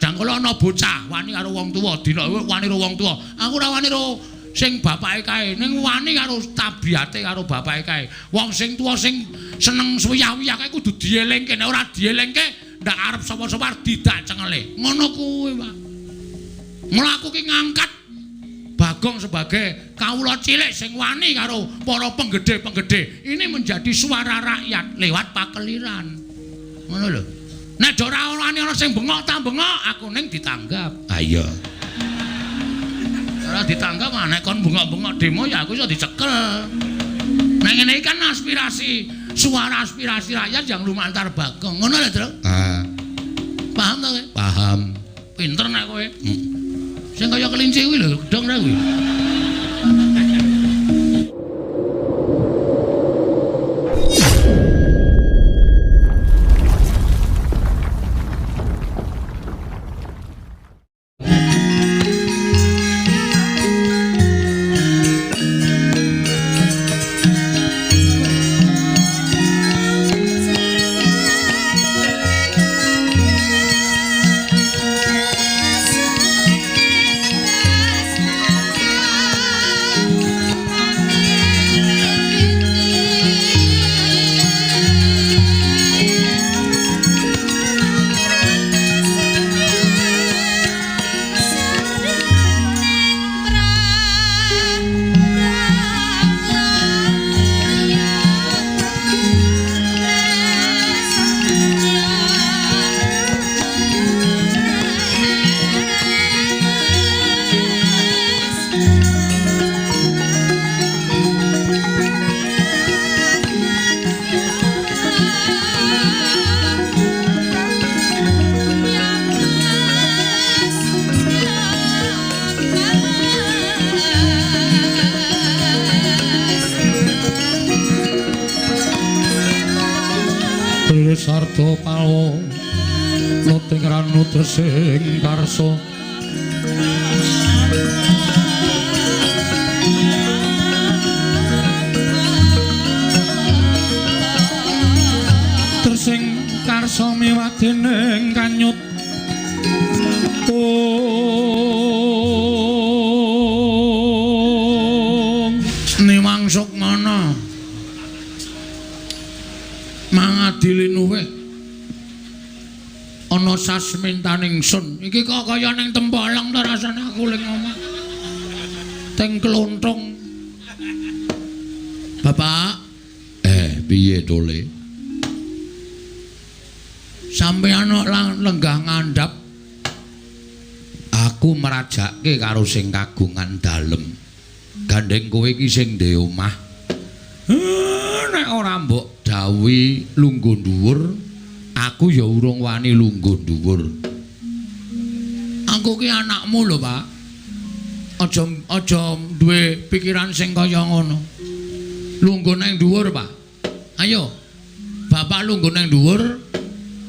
Kadang kala ana bocah wani karo wong tuwa, dina wani karo wong tuwa. Aku ora wani karo sing bapake kae, ning wani karo tabiate karo bapake kae. Wong sing tuwa sing seneng suwiyah-wiyah kae kudu dielingke, nek ora dielingke ndak arep sapa-sapa arep didak cengele. Ngono kuwi, Pak. Mula aku ki ngangkat Bagong sebagai kawula cilik sing wani karo para penggede-penggede. Ini menjadi suara rakyat lewat pakeliran. Ngono lho. Nek ora wani ana sing bengok ta bengok, aku ning ditanggap. Ha iya. Ora ditanggap nek kon bengok-bengok demo ya aku iso dicekel. Nek ngene iki kan aspirasi, suara aspirasi rakyat yang lumantar Bagong. Ngono lho, Tru. Ah. Paham ta kowe? Paham. Pinter nek kowe. Sing kaya kelinci kuwi lho, gedhong ra kuwi. Sarda palwa nuting ranu tresing karsa tresing karsa miwadening kanyut niwang sukmana mangadili nuwih ana sasmintaning sun. Iki kok kaya ning Tempolang ta rasane aku ning omah. Teng Klonthong. Bapak, piye to, Le? Sampeyan kok lenggah ngandhap. Aku merajake karo sing kagungan dalem. Gandeng kowe iki sing ndek omah. Nek ora mbok dawuhi lungguh dhuwur, aku ya urung wani lungguh dhuwur. Aku ki anakmu lho, Pak. Aja aja duwe pikiran sing kaya ngono. Lungguh nang dhuwur, Pak. Ayo. Bapak lungguh nang dhuwur,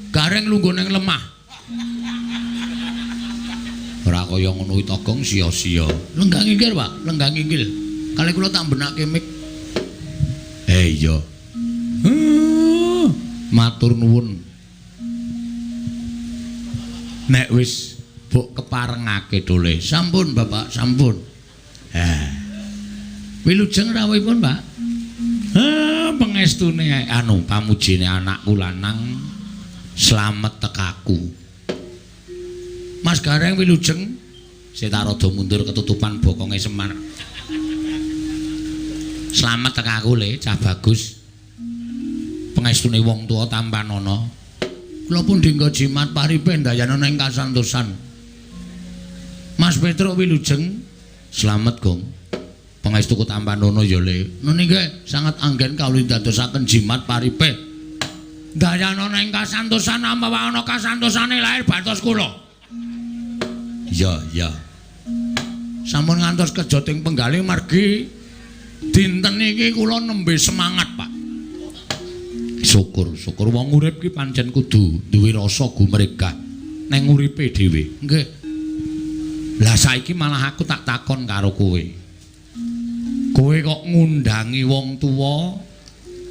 Gareng lungguh nang lemah. Ora kaya ngono kuwi Togong sia-sia. Lenggah nginggil, Pak. Lenggah nginggil. Kali kula tak benake mik. Iya. Matur nuwun. Nek wis mbok keparengake dole. Sampun, Bapak, sampun. Wilujeng rawuhipun, Pak. Pengestune anu pamujine anakku lanang slamet tekaku. Mas Gareng wilujeng. Sik tak rada mundur ketutupan bokonge Semar. Slamet tekaku le, cah bagus. Pengestune wong tuwa tampanana. Kula pun dinggo jimat paripe ndayana ing kasantosan. Mas Petruk wilujeng. Slamet, Gong. Pangestuku tampanana ya, Le. Niki sangat anggen kawula dadosaken jimat paripe. Ndayana ing kasantosan ambawa ana kasantosane lahir batos kula. Ya, ya. Sampun ngantos kejoting penggalih margi dinten iki kula nembe semangat, Pak. Syukur, syukur wong urip ki pancen kudu duwe rasa gumregah neng uripe dhewe. Nggih. Lah saiki malah aku tak takon karo kowe. Kowe kok ngundangi wong tuwa,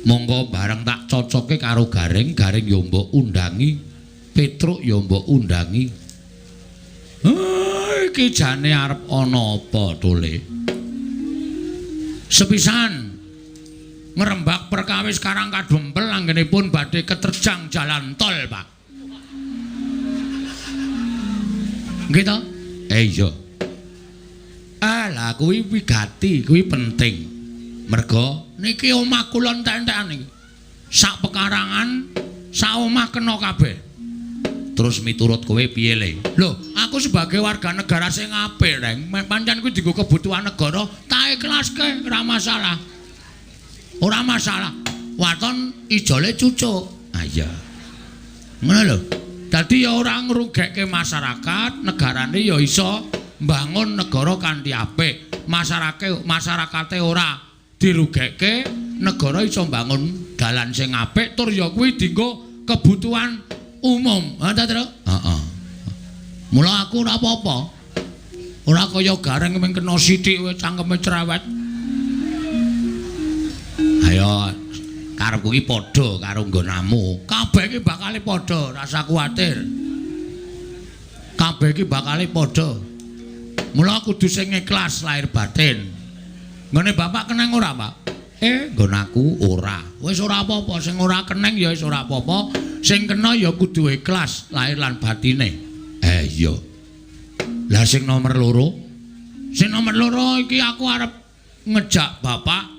monggo bareng tak cocoke karo Gareng, Gareng ya mbok undangi, Petruk ya mbok undangi. Iki jane arep ana apa to, Le? Sepisan ngrembak perkawis Karang Kadempel anggenipun badhe keterjang jalan tol, Pak. Nggih to? Iya. Lah kuwi wigati, kuwi penting. Merga niki omah kula entek-entekan iki. Sak pekarangan, sak omah kena kabeh. Terus miturut kowe piye, Le? Lho, aku sebagai warga negara sing apik, Reng. Pancen kuwi dienggo kebutuhan negara, tak ikhlaske, ora masalah. Ora masalah. Waton ijole cucuk. Ah iya. Ngono lho. Dadi ya ora ngrugekke masyarakat, negarane ya iso mbangun negara kanthi apik. Masyarakate ora dirugekke, negara iso mbangun dalan sing apik tur ya kuwi dienggo kebutuhan umum. Ha ta, Tru? Heeh. Mula aku ora apa-apa. Ora kaya Gareng mung kena sithik wae cangkeme cerewet. Ayo karepku iki padha karo nggonamu. Kabeh iki bakale padha, rasa kuwatir. Kabeh iki bakale padha. Mula kudu sing ikhlas lahir batin. Nggone bapak keneng ora, Pak? Nggon aku ora. Wis ora apa-apa, sing ora keneng ya wis ora apa-apa. Sing kena ya kudu ikhlas lahir lan batine. Iya. Lah sing nomor loro? Sing nomor loro iki aku arep ngejak bapak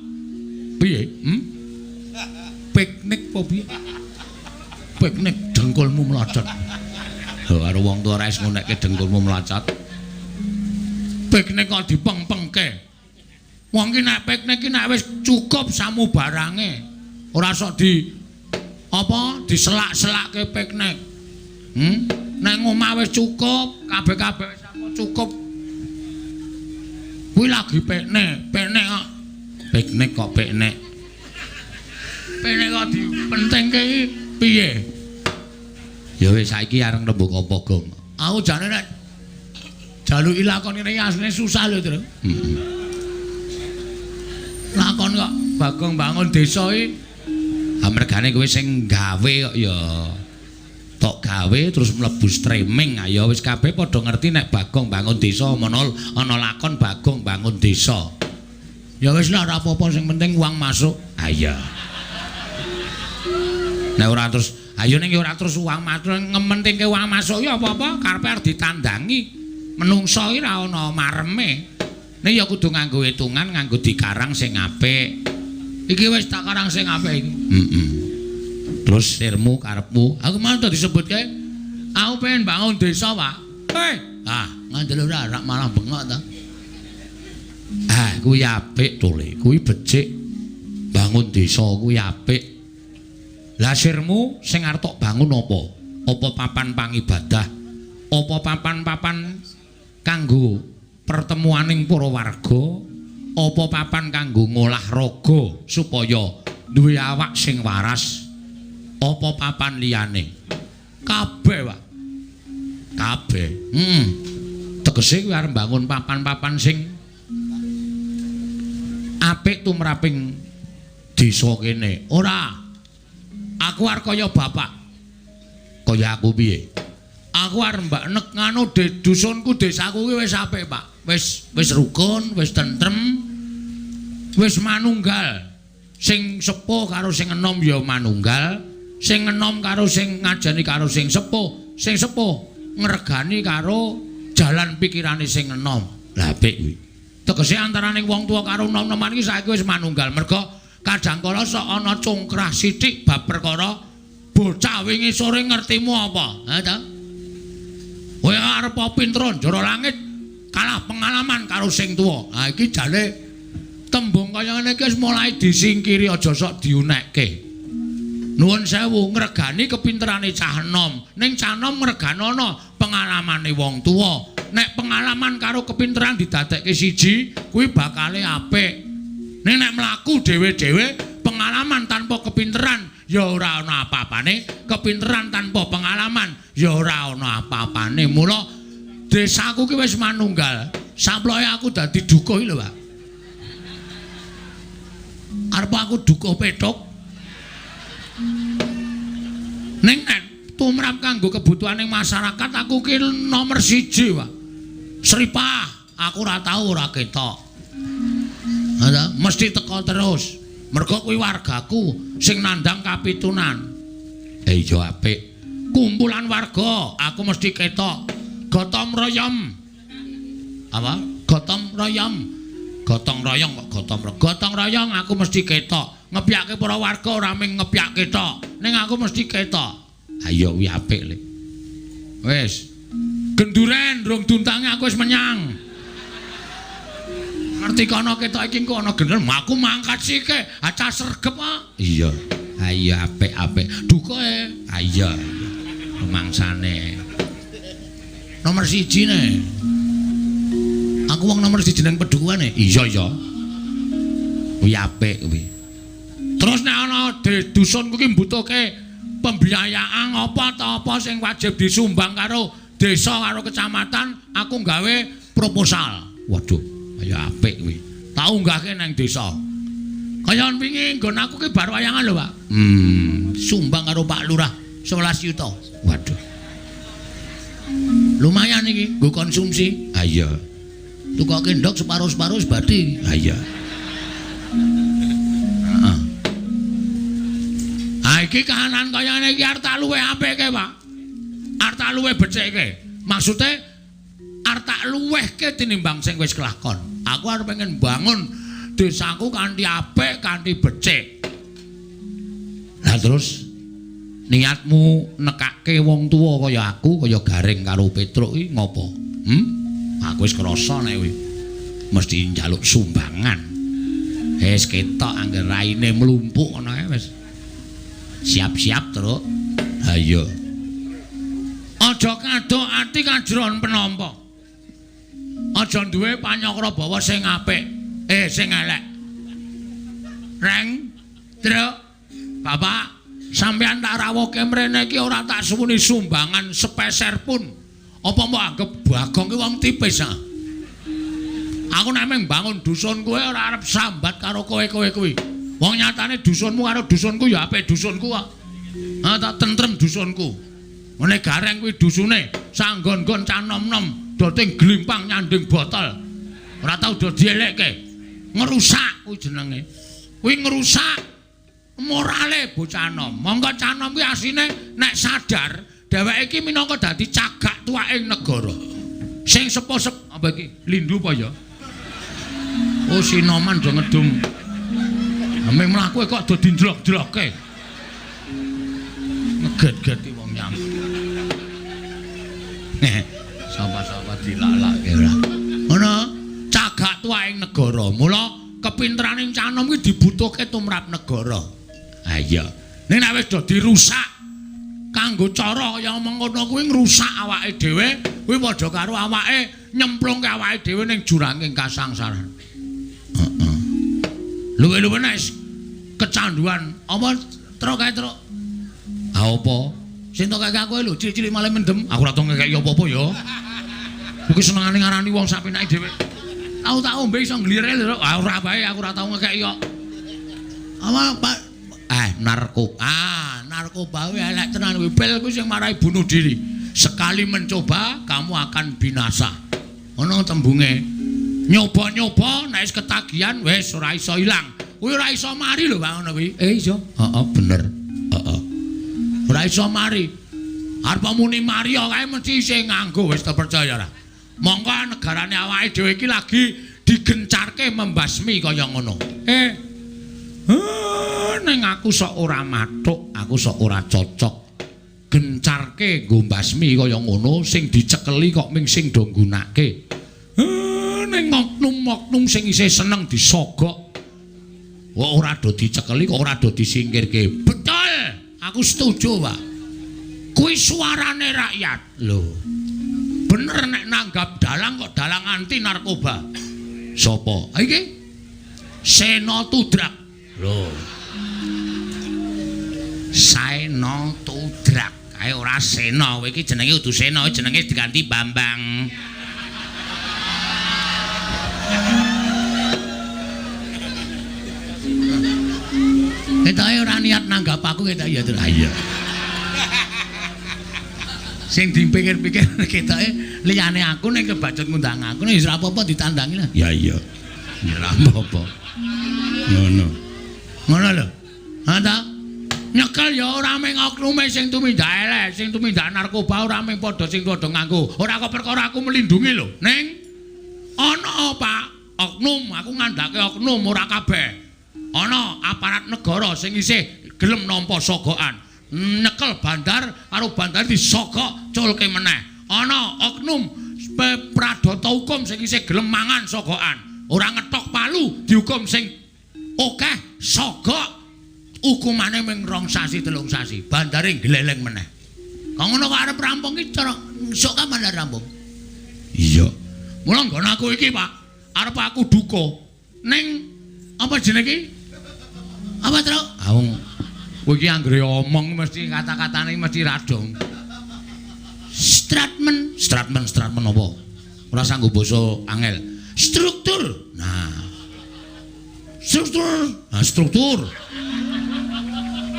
piye? Piknik apa piye? Piknik dengkulmu mlocot. Lho karo wong tuwa ora wis ngunekke dengkulmu mlocot. Piknik kok dipeng-pengke. Wong ki nek piknik ki nek wis cukup samubarange. Ora sok di apa diselak-selakke piknik. Nang omah wis cukup, kabeh-kabeh wis cukup. Kuwi lagi piknik, piknik kok. Piknik kok piknik. Piknik kok dipentingke iki piye? Ya wis saiki areng rembug apa, Gong? Aku jane nek jaluki lakon ngene iki asline susah lho, Tru. Heeh. Lakon kok Bagong bangun desa iki. Amergane kowe sing gawe kok ya tok gawe terus mlebu streaming. Ayo wis kabeh padha ngerti nek Bagong bangun desa ana lakon Bagong bangun desa. Ya wis lah ora apa-apa sing penting uang masuk. Ha iya. Nek ora terus ayo ning ora terus uang masuk ngementingke uang masuk ya apa-apa karepe arep ditandangi. Menungso iki ora ana mareme. Nek ya kudu nganggo hitungan, nganggo dikarang sing apik. Iki wis tak karang sing apik iki. Heeh. Terus sirmu karepmu, aku mau disebutke. Aku pengen bangun desa, Pak. Ah, ngandel ora rak malah bengok ta. Ah, kuwi apik to, Le. Kuwi becik. Bangun desa kuwi apik. Lah sirmu sing arep tok bangun apa? Apa papan pangibadah? Apa papan-papan kanggo pertemuaning para warga? Apa papan kanggo ngolah raga supaya duwe awak sing waras? Apa papan liyane? Kabeh, Pak. Kabeh. Heeh. Tegese kuwi arep mbangun papan-papan sing apik tumraping desa kene. Ora. Aku arep kaya bapak. Kaya aku piye? Aku arep mbak nek nganu dusunku desaku kuwi wis apik, Pak. Wis rukun, wis tentrem, wis manunggal. Sing sepuh karo sing enom ya manunggal, sing enom karo sing ngajeni karo sing sepuh ngregani karo jalan pikirane sing enom. Lah apik kuwi. Tegese antaraning wong tuwa karo enom-enoman iki saiki wis manunggal. Merga kadang kala sok ana congkrah sithik bab perkara bocah wingi sore ngertimu apa? Ha ta? Kowe arep pinter njara langit kalah pengalaman karo sing tuwa. Ha iki jane tembung kaya ngene iki wis mulai disingkiri, aja sok diunekke. Nuwun sewu ngregani kepinterane cah enom. Ning cah enom ngreganono pengalamane wong tuwa. Nek pengalaman karo kepinteran didadekke siji, kuwi bakale apik. Ning nek mlaku dhewe-dhewe, pengalaman tanpa kepinteran ya ora ana apa-apane, kepinteran tanpa pengalaman ya ora ana apa-apane. Mula desaku ki wis manunggal. Samploke aku dadi dukuh iki lho, Pak. Arep aku dukuh pethuk. Ning nek Tumrap kanggo kebutuhaning masyarakat aku ki nomor 1, Pak. Sripah, aku ora tau ora ketok. Ha, mesti teko terus. Mergo kuwi wargaku sing nandhang kapitunan. Iya apik. Kumpulan warga, aku mesti ketok. Gotong royong. Apa? Gotong royong. Gotong royong kok gotong royong. Gotong royong aku mesti ketok. Ngepyake para warga ora mung ngepyake tok. Ning aku mesti ketok. Ayo kuwi apik le. Wis. Genduren rung duntange aku wis menyang. Ngerti kono ketok iki engko ana genderen, aku mangkat sike, acah sregep kok. Iya. Ayo apik-apik. Dukoe. Ayo. Mangsane. Nomor 1 ne. Aku wong nomor 1 nang pedukuhane. Iya iya. Kuwi apik kuwi. Terus nek ana dusunku ki mbutuhke pembiayaan apa ta apa sing wajib disumbang karo desa karo kecamatan, aku gawe proposal. Waduh, kaya apik kuwi. Tak unggahke nang desa. Kaya wingi nggon aku ki bar wayangan lho, Pak. Sumbang karo Pak Lurah 11 yuta. Waduh. Lumayan iki nggo konsumsi. Ha iya. Tukoke ndok separo-separo wis bathi. Ha iya. Heeh. Ha iki kahanan kaya ngene iki arep tak luwih apike, Pak. Arep tak luwih becikke. Maksude arep tak luwihke tinimbang sing wis kelakon. Aku arep pengen bangun desaku kanthi apik, kanthi becik. Lah terus niatmu nekake wong tuwa kaya aku, kaya Gareng karo Petruk iki ngopo? Aku wis krasa nek kuwi mesti njaluk sumbangan. Wis ketok angger raine mlumpuk ngono ae wis. Siap-siap, Truk. Ha iya. Aja kadok ati kajron penampa. Aja duwe panyakra bawa sing apik, sing elek. Reng, Truk, Bapak, sampeyan tak rawuhke mrene iki ora tak suwuni sumbangan sepeser pun. Apa mbok anggap Bagong ki wong tipis ah? Aku nek mung bangun dusun kowe ora arep sambat karo kowe-kowe kuwi. Wong nyatane dusunmu karo dusunku ya apik dusunku kok. Ha tak tentrem dusunku. Ngene Gareng kuwi dusune sanggon-gon cah nom-nom doting glimpang nyanding botol. Ora tau do dielekke. Ngerusak kuwi jenenge. Kuwi ngrusak morale bocah nom. Monggo cah nom kuwi asline nek sadar dheweke iki minangka dadi cagak tuwaking negara. Sing sepo-sep apa iki? Lindu apa ya? Oh sinoman do ngedum. Ame mlaku kok do dinjlok-jlokke. Ngeget-geti wong nyam. Sapa-sapa dilalake ora. Ngono, cagak tuwaking negara. Mula kepinteraning cah nom kuwi dibutuhke tumrap negara. Ha iya. Ning nek wis do dirusak kanggo cara kaya mengkono kuwi ngrusak awake dhewe, kuwi padha karo awake nyemplungke awake dhewe ning juranging kasangsaran. Heeh. Luwe-luwe nek kecanduan apa truk kae truk. Ha apa? Sing tok kaya aku lho cilik-cilik malah mendem. Aku ora tau ngekeki apa-apa ya. Kuwi senengane ngarani wong sak penake dhewe. Tau tak ombe iso nglire lho. Ah ora bae aku ora tau ngekeki kok. Apa Pak? Narkoba. Ah, narkoba kuwi elek tenan kuwi. Pil kuwi sing marai bunuh diri. Sekali mencoba kamu akan binasa. Ono tembunge. Nyoba-nyoba nek wis ketagihan wis ora iso ilang. Kuwi ora iso mari lho Pak ngono kuwi. Iso. Heeh, bener. Heeh. Ora iso mari. Arep muni mari kae mesti isih nganggo wis terpercaya ora. Mongko negarane awake dhewe iki lagi digencarke membasmi kaya ngono. Ning aku sok ora mathuk, aku sok ora cocok. Gencarke nggo mbasmi kaya ngono sing dicekeli kok ming sing do nggunake. Ning oknum-oknum sing isih seneng disogok. Kok ora do dicekeli kok ora do disingkirke. Betul, aku setuju, Pak. Kuwi suarane rakyat. Lho. Bener nek nanggap dalang kok dalang anti narkoba. Sopo? Iki Sena Tudrak. Lho. Sena Tudrak. Kae ora Sena, kowe iki jenenge kudu Sena, jenenge diganti Bambang. Ketoke ora niat nanggap aku ketok ya. Ha iya. Sing dipikir-pikir ketoke liyane aku ning kebacut ngundang aku nek wis ora apa-apa ditandangi lah. Ya iya. Ya ora apa-apa. Ngono. Ngono lho. Ha ta? Nyekel ya ora mung oknume sing tumindak elek, sing tumindak narkoba ora mung padha sing padha nganggo. Ora kok perkara aku melindungi lho. Ning ana Pak, oknum, aku ngandhake oknum ora kabeh. Ana aparat negara sing isih gelem nampa sogokan. Nyekel bandar karo bandar disogok culke meneh. Ana oknum pradata hukum sing isih gelem mangan sogokan. Ora ngetok palu dihukum sing akeh sogok. Hukumane mung 2 sasi 3 sasi, bandare gleleng meneh. Kok ngono kok arep rampung iki cara esuk kapan arep rampung? Iya. Mula nggon aku iki, Pak, arep aku duka ning apa jenenge iki? Apa, Truk? Ah wong kowe iki anggere omong mesti kata-katane mesti radong. Stratmen, stratmen, stratmen apa? Ora sanggo basa angel. Struktur. Nah. Struktur. Nah, struktur.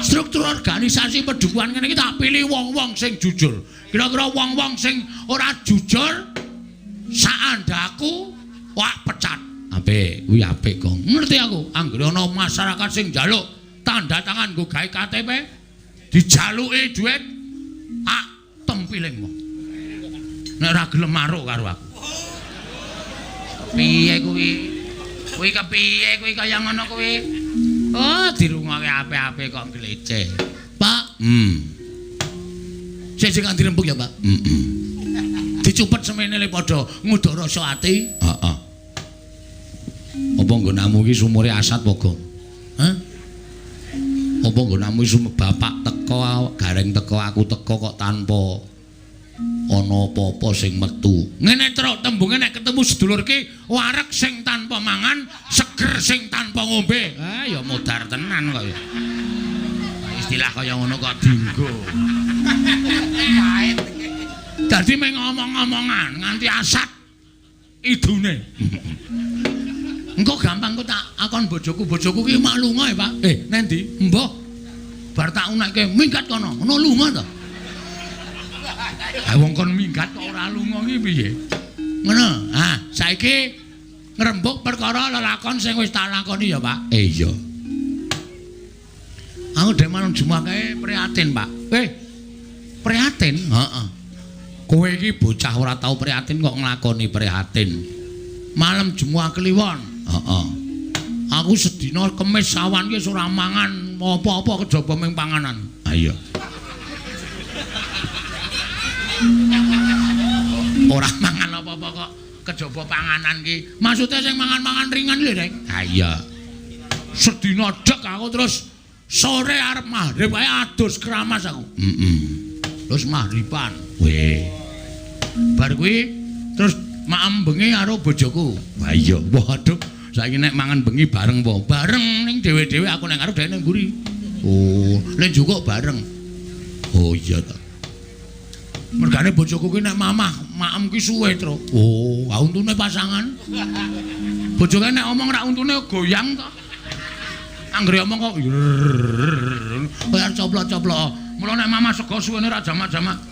Struktur organisasi pedukuhan ngene iki tak pilih wong-wong sing jujur. Kira-kira wong-wong sing ora jujur saandaku wak pecat. Apik, kuwi apik, Gong. Ngerti aku, anggere ana masyarakat sing njaluk tanda tangan nggo gawe KTP, dijaluki duit, ak tempiling wong. Nek ora gelem maruk karo aku. Piye kuwi? Kuwi kepiye kuwi kaya ngono kuwi? Oh, dirungokke apik-apik kok gleceh. Pak, Sing sing dirembug ya, Pak. Heeh. Dicupet semene le padha nguduk rasa ati. Heeh. Apa nggonamu iki sumure asat apa, Gong? Hah? Apa nggonamu iki bapak teko, gareng teko, aku teko kok tanpa ana apa-apa sing metu. Ngene truk tembunge nek ketemu sedulur ki wareg sing tanpa mangan, seger sing tanpa ngombe. Ah ya modar tenan kok ya. Istilah kaya ngono kok dinggo. Dadi mung ngomong-ngomongan nganti asat idune. Engko gampang kok tak akon bojoku, bojoku ki mak lunga ya, Pak. Nendi? Mbah. Bar tak unekke minggat kono. Ngono lunga to. Ha wong kon minggat kok ora lunga ki piye? Ngono. Ah, saiki ngrembug perkara lelakon sing wis tak lakoni ya, Pak. Iya. Aku dhewe malam Jumat kae prihatin, Pak. Prihatin? Heeh. Kowe iki bocah ora tau prihatin kok nglakoni prihatin. Malam Jumat Kliwon. Heeh. Aku sedina Kemis awan ki wis ora mangan apa-apa kejaba ming panganan. Ha iya. Ora mangan apa-apa kok kejaba panganan ki. Maksude sing mangan-mangan ringan lho, Rek. Ha iya. Sedina dek aku terus sore arep maghrib ae adus keramas aku. Heeh. Terus maghriban. Weh. Bar kuwi terus maem bengi karo bojoku. Wah iya, waduh. Saiki nek mangan bengi bareng apa? Bareng ning dhewe-dhewe, aku ning arep dhewe ning mburi. Oh, lek njukuk bareng. Oh iya ta. Mergane bojoku ki nek mamah maem ki suwe, Truk. Oh, ha untune pasangan. Bojoke nek omong rak untune goyang to. Anggere omong kok kaya coplok-coplok. Mula nek mamah sego suwene ra jamak-jamak.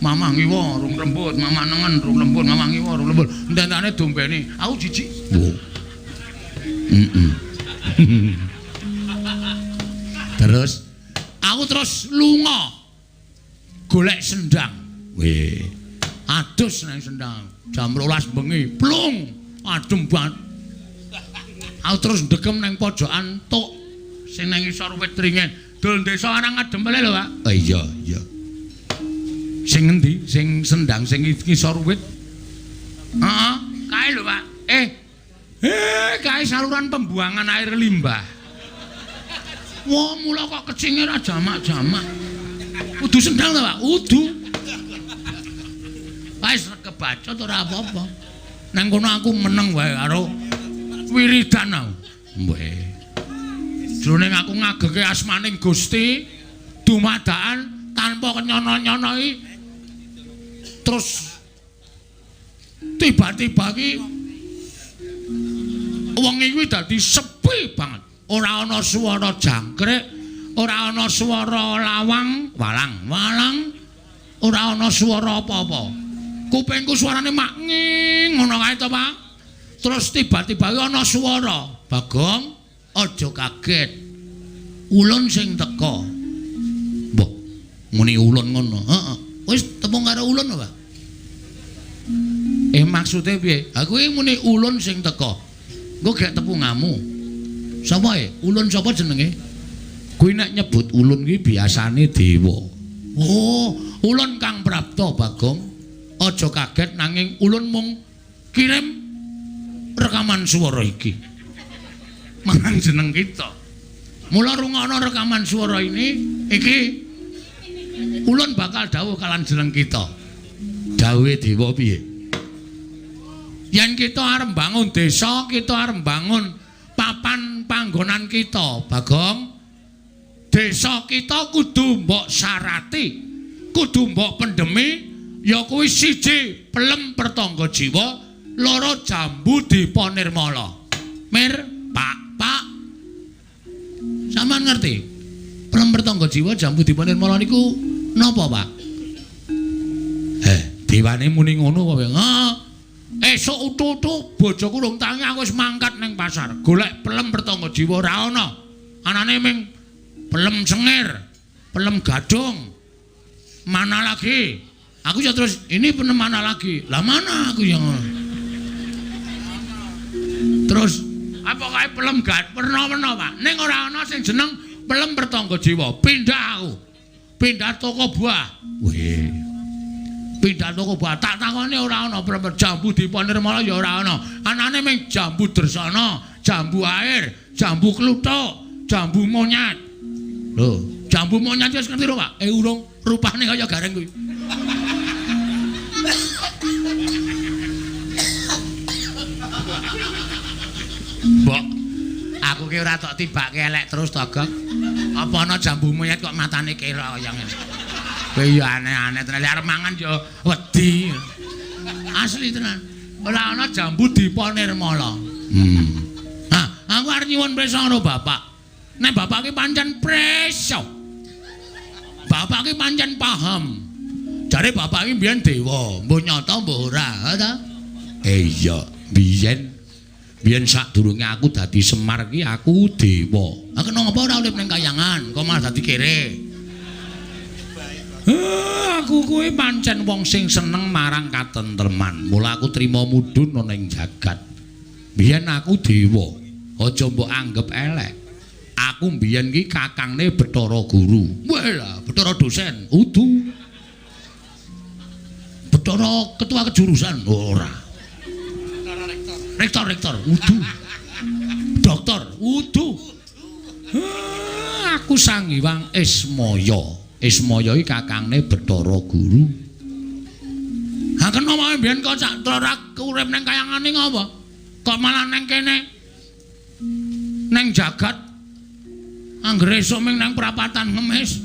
Mamah ngiwa rung lembut, mamah nengen rung lembut, mamah ngiwa rung lembut. Ententane dombeni. Aku jijik. Oh. Heeh. Terus aku terus lunga golek sendang. Weh. Adus nang sendang. Jam 12 bengi, plung, adem banget. Aku terus ndegem nang pojokan tuk sing nang isor wit ringin. Dol desa arang adem lho, Pak. Oh, iya, iya. Sing ngendi? Sing sendang sing ngisor wit? Heeh, kae lho, Pak. Kae saluran pembuangan air limbah. Wah, mula kok kecinge ra jamak-jamak. Kudu sendang ta, Pak? Kudu. Wis kebacut ora apa-apa. Nang kono aku meneng wae karo wiridan aku. Weh. Jroning aku ngageke asmaning Gusti dumadakan tanpa kenyono-nyono iki terus tiba-tiba iki wengi kuwi dadi sepi banget. Ora ana swara jangkrik, ora ana swara lawang, walang-walang, Ora ana swara apa-apa. Kupingku suarane mak nging ngono kae to, Pak. Terus tiba-tiba ana swara, "Bagong, aja kaget. Ulun sing teka." Mbah, muni ulun ngono. Heeh. Wis tepung karo ulun apa, Pak? Maksude piye? Ha kuwi muni ulun sing teka. Engko gek tepungamu. Sapa e? Ulun sapa jenenge? Kuwi nek nyebut ulun kuwi biasane dewa. Oh, ulun Kang Prapta, Bagong. Aja kaget nanging ulun mung kirim rekaman swara iki marang jeneng kita. Mula rungokno rekaman swara ini iki ulun bakal dawuh kalan jeneng kita. Dawuhe dewa piye? Yen kita arep bangun desa, kita arep bangun papan panggonan kita, Bagong. Desa kita kudu mbok syarati, kudu mbok pendemi, ya kuwi siji pelem pertangga jiwa, loro jambu dipa nirmala. Mir, Pak, Pak. Sampeyan ngerti? Pelem pertangga jiwa jambu dipa nirmala niku napa, Pak? Dewane muni ngono apa piye? Heeh. Esuk utu-utu bojoku rung tangi aku wis mangkat ning pasar, golek pelem pertangga jiwa ora ana. Anane ming pelem sengir, pelem gadung. Mana lagi? Aku ya terus ini pelem mana lagi? Lah mana aku yang ngono. Terus apa kae pelem gad werna-werna, Pak. Ning ora ana sing jeneng pelem pertangga jiwa. Pindah aku. Pindah toko buah. Weh. Pindah toko buah tak takone ora ana pelem jambu dipa nirmala ya ora ana. Anane ming jambu dresana, jambu air, jambu kluthuk, jambu monyet. Lho, jambu monyet wis ngerti lho, Pak? Urung, rupane kaya gareng kuwi. Mbok, aku ki ora tok tibake elek terus to, Gong. Apa ana jambu monyet kok matane kira kaya ngene. Kowe ya aneh-aneh tenan, arep mangan ya wedi. Asli tenan. Ora ana jambu dipa nirmala. Nah, aku arep nyuwun prisa karo bapak. Nek bapak ki pancen prisa. Bapak ki pancen paham. Jare bapak ki mbiyen dewa, mbuh nyata mbuh ora, ha ta? Iya, biyen sadurunge aku dadi Semar ki aku dewa. Ha kena ngapa ora urip ning kayangan, kok malah dadi kere? Aku kuwi pancen wong sing seneng marang katentreman. Mula aku trima mudhun ana ing jagat. Biyen aku dewa, aja mbok anggep elek. Aku mbiyen ki kakangne Bathara Guru. Wah lah, Bathara dosen, udu. Bathara ketua kejurusan, ora. Rektor, rektor, udu. Dokter, udu. Aku Sang Hyang Ismaya. Ismaya iki kakangne Bathara Guru. Ha kena wae mbiyen kok sak ora urip ning kayangane ngapa? Kok malah neng kene? Neng jagat. Anggere esuk ming nang prapatan ngemis.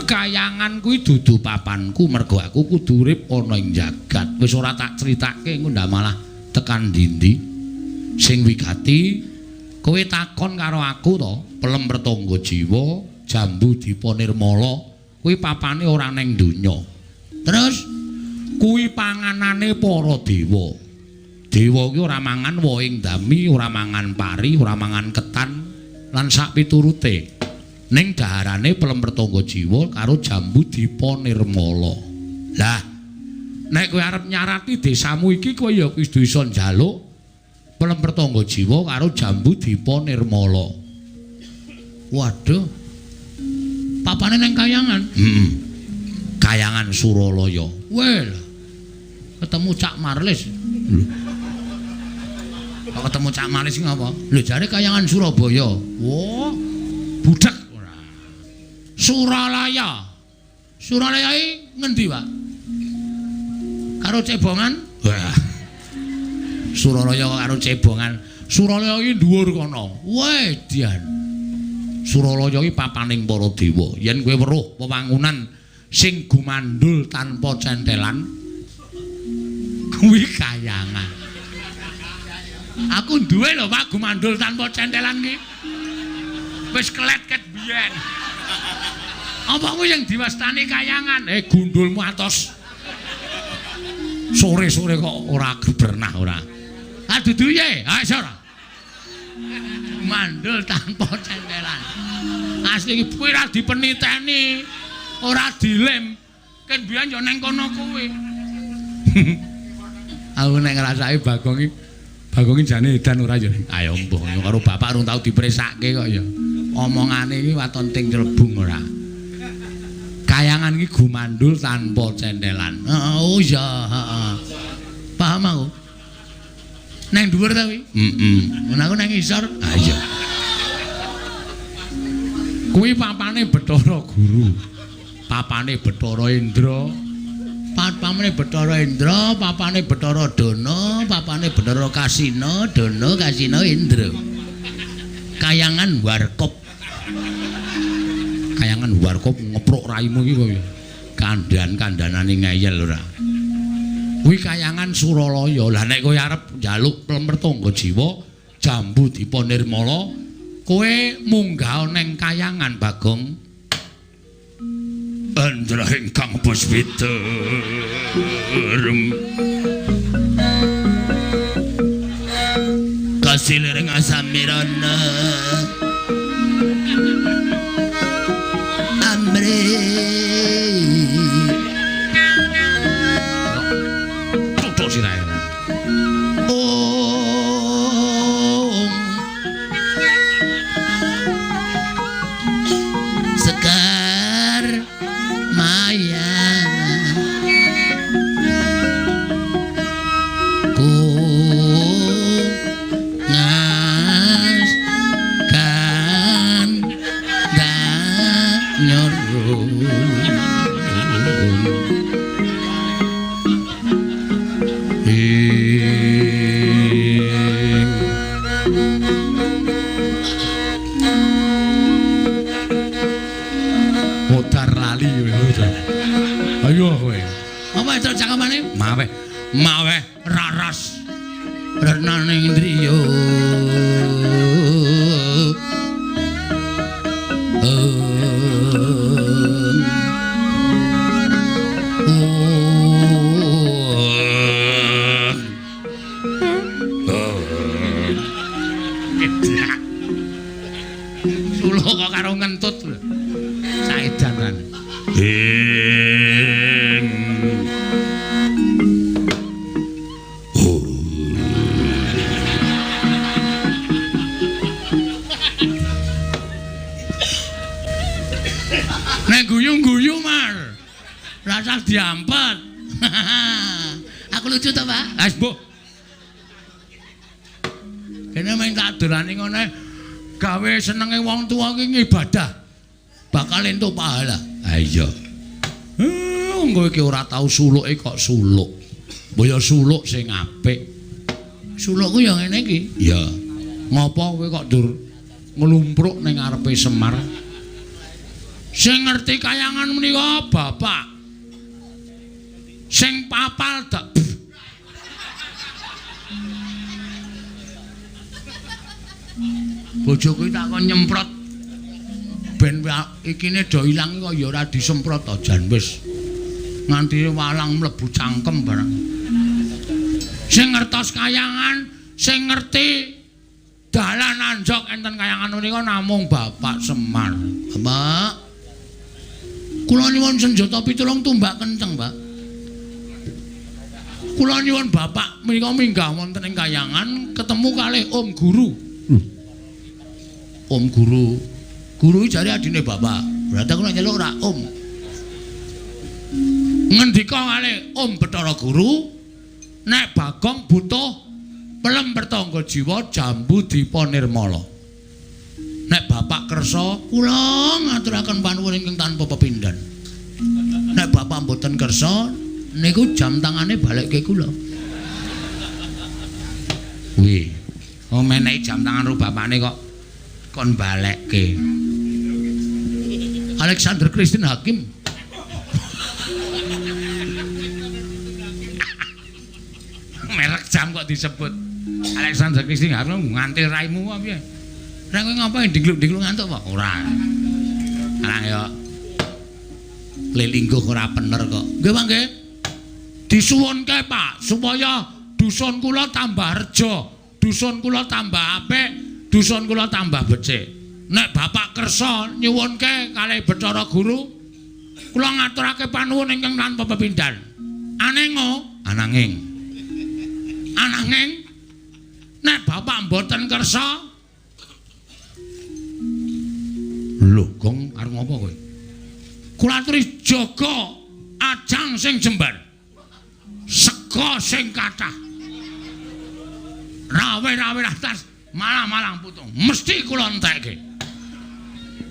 Kayangan kuwi dudu papanku mergo aku kudu urip ana ing jagat. Wis ora tak critake engko ndak malah tekan ndi-ndi. Sing wigati kowe takon karo aku to, pelem pertangga jiwa, jambu dipa nirmala, kuwi papane ora ning donya. Terus kuwi panganane para dewa. Dewa kuwi ora mangan wohing dami, ora mangan pari, ora mangan ketan lan sak piturute. Ning daharane pelem pertangga jiwa karo jambu dipa nirmala. Lah, nek kowe arep nyarati desamu iki kowe ya kudu iso njaluk pelem pertangga jiwa karo jambu dipa nirmala. Waduh. Papane ning kayangan. Heeh. Kayangan Suralaya. Weh. Ketemu Cak Marlis. Lho. Kok ketemu Cak Marlis iki ngapa? Lho jare kayangan Surabaya. Wah, budhek ora. Suralaya. Suralaya iki ngendi, Pak? Karo cebongan? Wah. Suralaya karo cebongan. Suralaya iki dhuwur kono. Weh, dian. Suralaya iki papaning para dewa. Yen kowe weruh wewangunan sing gumandul tanpa centelan, kuwi kayangan. Aku duwe lho, Pak, gumandul tanpa centelan ki. Wis kelet ket biyen. Apa kuwi sing diwastani kayangan? Gundulmu atos. Sore-sore kok ora bernah ora. Ah dudu ye, ha iso ora. Mandul tanpa centelan. Asli iki kuwi ora dipeniteni, ora dilem. Ken biyen yo nang kono kuwi. Aku nek ngrasake Bagong iki, Bagong iki jane edan ora ya. Ayo mbuh karo bapak urung tau dipresake kok ya. Omongane iki waton ting celebung ora. Kayangan iki gumandul tanpa centelan. Heeh, oh iya, heeh. Paham aku. Nang dhuwur ta kuwi? Heeh. Aku nang ngisor. Ha iya. Kuwi papane Bathara Guru. Papane Bathara Indra. Papane Bathara Indra, papane Bathara Dana, papane Bathara Kasina, Dana Kasina Indra. Kayangan Warkop. Kayangan Warkop ngepruk raimu iki kowe. Kandhan-kandhanane ngeyel ora. Kuwi kayangan Suralaya. Lah nek kowe arep njaluk plemertangga jiwa, Jambu Dipa Nirmala, kowe munggah ning kayangan Bagong. Andra ingkang puspita kasiliring asamirana amri tutuk sirahe. Om Sekar Maya ku ngas kan danyoru ing Modar lali kowe. Ayo kowe. Apa itu cakepane? Maweh, maweh raras. Renaning indriya. Suluk kok karo ngentut lho. Saedan kan. Ing Nek guyu-guyu Mar. Rasah diampet. Aku lucu to, Pak? Wis, Mbok. Kene main tak dolani ngene gawe senenge wong tuwa iki ngibadah. Bakal entuk pahala. Ha iya. Kowe iki ora tau suluke kok suluk. Mbok ya suluk sing apik. Sulukku ya ngene iki. Iya. Ngopo kowe kok dur nglumpruk ning ngarepe Semar? Sing ngerti kayangan menika bapak. Sing papal dak. Bojoku tak kon nyemprot ben ikine do ilang kok ya ora disemprot to jan wis. Nganti walang mlebu cangkem barang. Sing ngertos kayangan, sing ngerti dalan anjok enten kayangan menika namung Bapak Semar. Bapak, kula nyuwun senjata pitulung tumbak kenceng, Pak. Kula nyuwun Bapak menika minggah wonten ing kayangan ketemu kalih Om Guru. Om Guru. Guru jare adine Bapak. Berarti aku nek nyeluk ora Om. Ngendika kalih Om Bathara Guru, nek Bagong butuh pelem pertangga jiwa Jambu Dipa Nirmala. Nek Bapak kersa, kula ngaturaken panuwun ingkang tanpa pepindhan. Nek Bapak mboten kersa, niku jam tangane balekke kula. Wih, oh menehi jam tangan ro bapakne kok kon balekke. Alexander Christine Hakim. Merek jam kok disebut Alexander Christine Hakim ngantil raimu apa piye? Lah kowe ngapain dingluk-dingluk ngantuk apa? Ora. Alah ya. Lelingguh ora bener kok. Nggih, Pak nggih. Disuwunke, Pak, supaya dusun kula tambah reja, dusun kula tambah apik, dusun kula tambah becik. Nek Bapak kersa nyuwunke kalih Bathara Guru, kula ngaturake panuwun ingkang tanpa pepindhan. Anengo, ananging. Ananging nek Bapak mboten kersa, lho, Gong arep ngopo kowe? Kula aturi jaga ajang sing jembar. Sega sing kathah. Rawe-rawe atas malang-malang putung. Mesti kula entekke.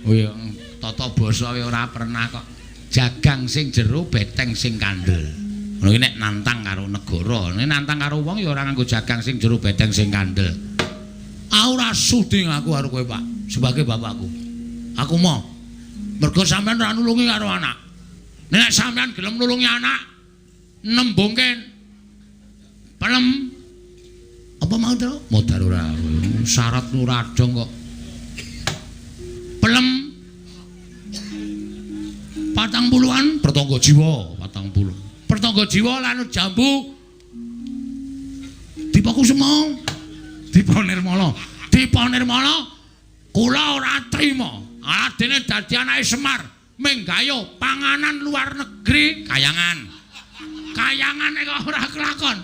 Oh iya, tata basa ora pernah kok. Jagang sing jero, beteng sing kandel. Ngono iki nek nantang karo negara, nek nantang karo wong ya ora nganggo jagang sing jero, beteng sing kandel. Aku ora sudi ngaku karo kowe, Pak, sebagai bapakku. Aku mau. Mergo sampean ora nulungi karo anak. Nek sampean gelem nulungi anak, nembungke pelem apa mau to? Modar ora. Syarat ora dong kok. Pelem 40-an pertangga jiwa, 40. Pertangga jiwa lan jambu Dipakusuma. Dipa Nirmala. Dipa Nirmala kula ora trima. Aladene dadi anake Semar menggayo panganan luar negeri kayangan. Kayangane kok ora kelakon.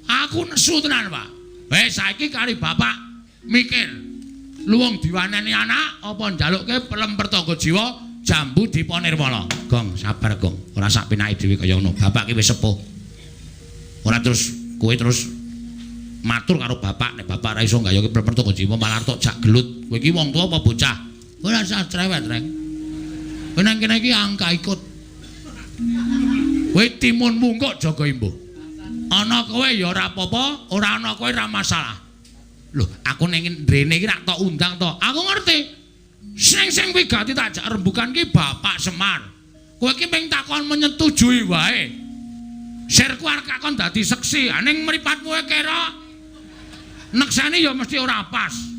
Aku nesu tenan, Pak. Wis saiki kari bapak mikir. Luwung diwaneni anak apa njalukke pelem pertangga jiwa jambu Dipa Nirmala. Gong, sabar, Gong. Ora sak penake dhewe kaya ngono. Bapak ki wis sepuh. Ora terus kowe terus matur karo bapak nek bapak ora iso nggayoke pelem pertangga jiwa malah tok jak gelut. Kowe iki wong tuwa apa bocah? Ora usah cerewet, Reng. Kowe nang kene iki angka ikut. Kowe timun mungkuk jaga imbuh. Ana kowe ya ora apa-apa, ora ana kowe ora masalah. Loh, aku ning ndrene iki rak tok undang to. Aku ngerti. Sing wigati tak jak rembugan ki Bapak Semar. Kowe iki mung takon menyetujui wae. Sirku arep kakon dadi seksi, ning mripatmu kira nekseni ya mesti ora pas.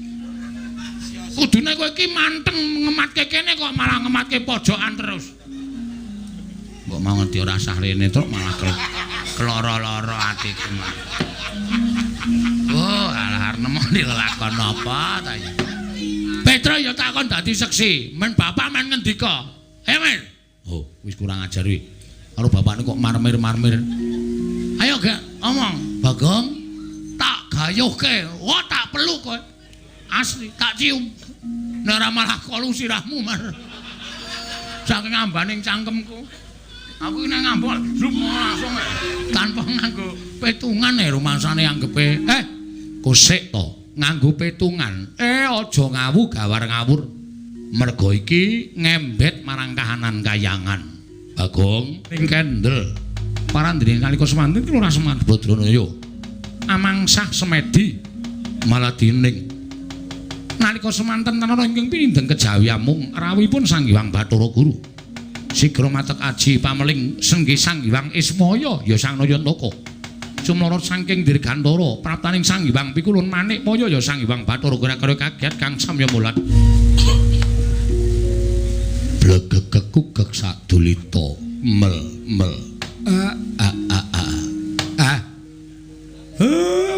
Kudune kowe iki manteng ngematke kene kok malah ngematke pojokan terus. Mbok mau ngerti ora sah rene truk malah keloro-loro atiku. Oh, alah arep nemoni lelakon apa ta iki. Petro ya takon dadi seksi, men bapak men ngendika. Ayo, Mir. Oh, wis kurang ajar kuwi. Karo bapakne kok marmir-marmir. Ayo gak omong, Bagong. Tak gayuhke. Wah, tak peluk kowe. Asli tak cium. Nek ora malah kolu sirahmu, Mar. Saking ambaning cangkemku. Aku iki nek ngambung blum langsung tanpa nganggo petungan rumangsane anggepe. Kosek to nganggo petungan. Aja ngawu gawar ngawur. Mergo iki ngembet marang kahanan kayangan. Bagong ing kendel. Parandene nalika semanten ki ora Semar Badranaya. Amangsah semedi maladining. Nalika semanten tanara ingkang pinindeng kejawi amung rawuhipun Sang Hyang Bathara Guru. Sigra matek aji pameling senggi Sang Hyang Ismaya ya Sang Nayantaka. Sumlara saking dirgantara praptaning Sang Hyang Pikulun Manikmaya ya Sang Hyang Bathara Guru kaget kang samya mulat. Blegegekugek sadulita mel mel a a a a a.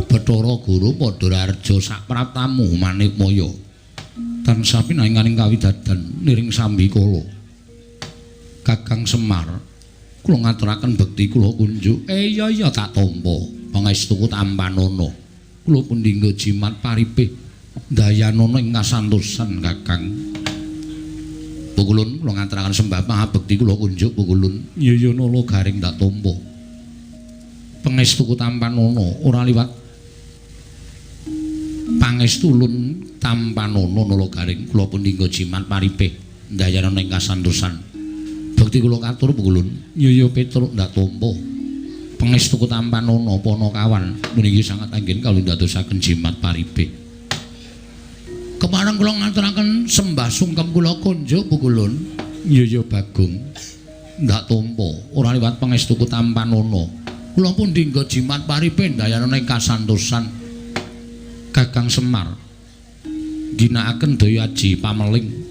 Bathara Guru padha raharja sapraptamu Manikmaya. Tansah pinanganing kawidadan niring sambikala. Kakang Semar, kula ngaturaken bekti kula kunjuk. Iya iya tak tampa. Pangestuku tampanana. Kula pundi nggo jimat paripih dayanana ing kasantosan Kakang. Pukulun kula ngaturaken sembah pangabekti kula kunjuk pukulun. Iya iya nala garing tak tampa. Pangestuku tampanana ora liwat pangestulun tampanana nala garing kula pundi nggo jimat paripih dayanana ing kasantosan. Bekti kula katur pukulun. Iya iya Petruk ndak tampa. Pangestuku tampanana panakawan puniki sangat anggen kawula ndadosaken jimat paripih. Kepareng kula ngaturaken sembah sungkem kula kunjuk pukulun. Iya iya Bagong ndak tampa ora liwat pangestuku tampanana. Kula pundi nggo jimat paripih dayanana ing kasantosan. Kakang Semar ginakaken daya aji pameling.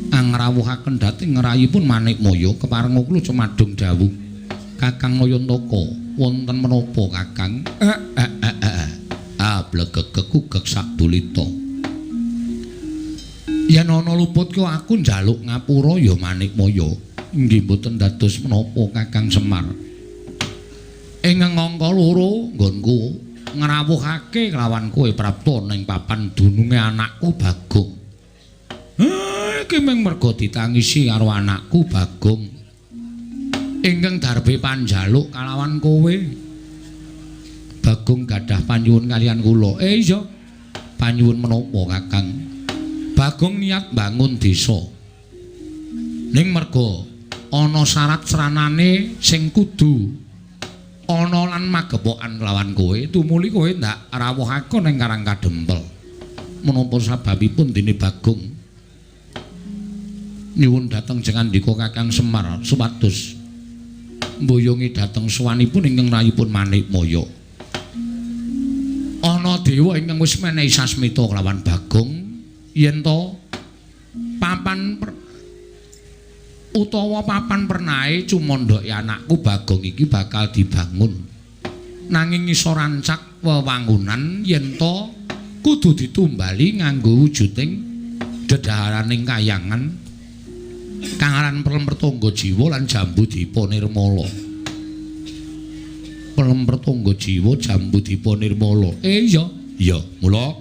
Angrawuhaken dhateng ngrayipun Manikmaya keparenga kula cumadung dawuh. Kakang Nayantaka, wonten menapa Kakang? Blegegegugeg sadulita. Yen ana luput ku aku njaluk ngapura ya Manikmaya. Inggih mboten dados menapa Kakang Semar. Ing angka loro nggonku ngrawuhake kelawan kowe prapta ning papan dununge anakku Bagong. Iki mung merga ditangisi karo anakku Bagong. Ingkang darbe panjaluk kalawan kowe. Bagong gadah panyuwun kaliyan kula. Iya. Panyuwun menapa Kakang? Bagong niat mbangun desa. Ning merga ana syarat sranane sing kudu ana lan magepokan kelawan kowe, tumuli kowe ndak rawuhake ning Karang Kadempel. Menapa sababipun dene Bagong nyuwun dhateng jengandika Kakang Semar supados mboyongi dhateng sowanipun ingkang rayipun Manikmaya. Ana dewa ingkang wis menehi sasmita kelawan Bagong yen to papan utawa papan pernahe cumandhake anakku Bagong iki bakal dibangun. Nanging iso rancak wewangunan yen to kudu ditumbali nganggo wujuding dedaharaning kayangan kang aran Pelem Pertangga Jiwa lan Jambu Dipa Nirmala. Pelem Pertangga Jiwa Jambu Dipa Nirmala. Iya, iya, mula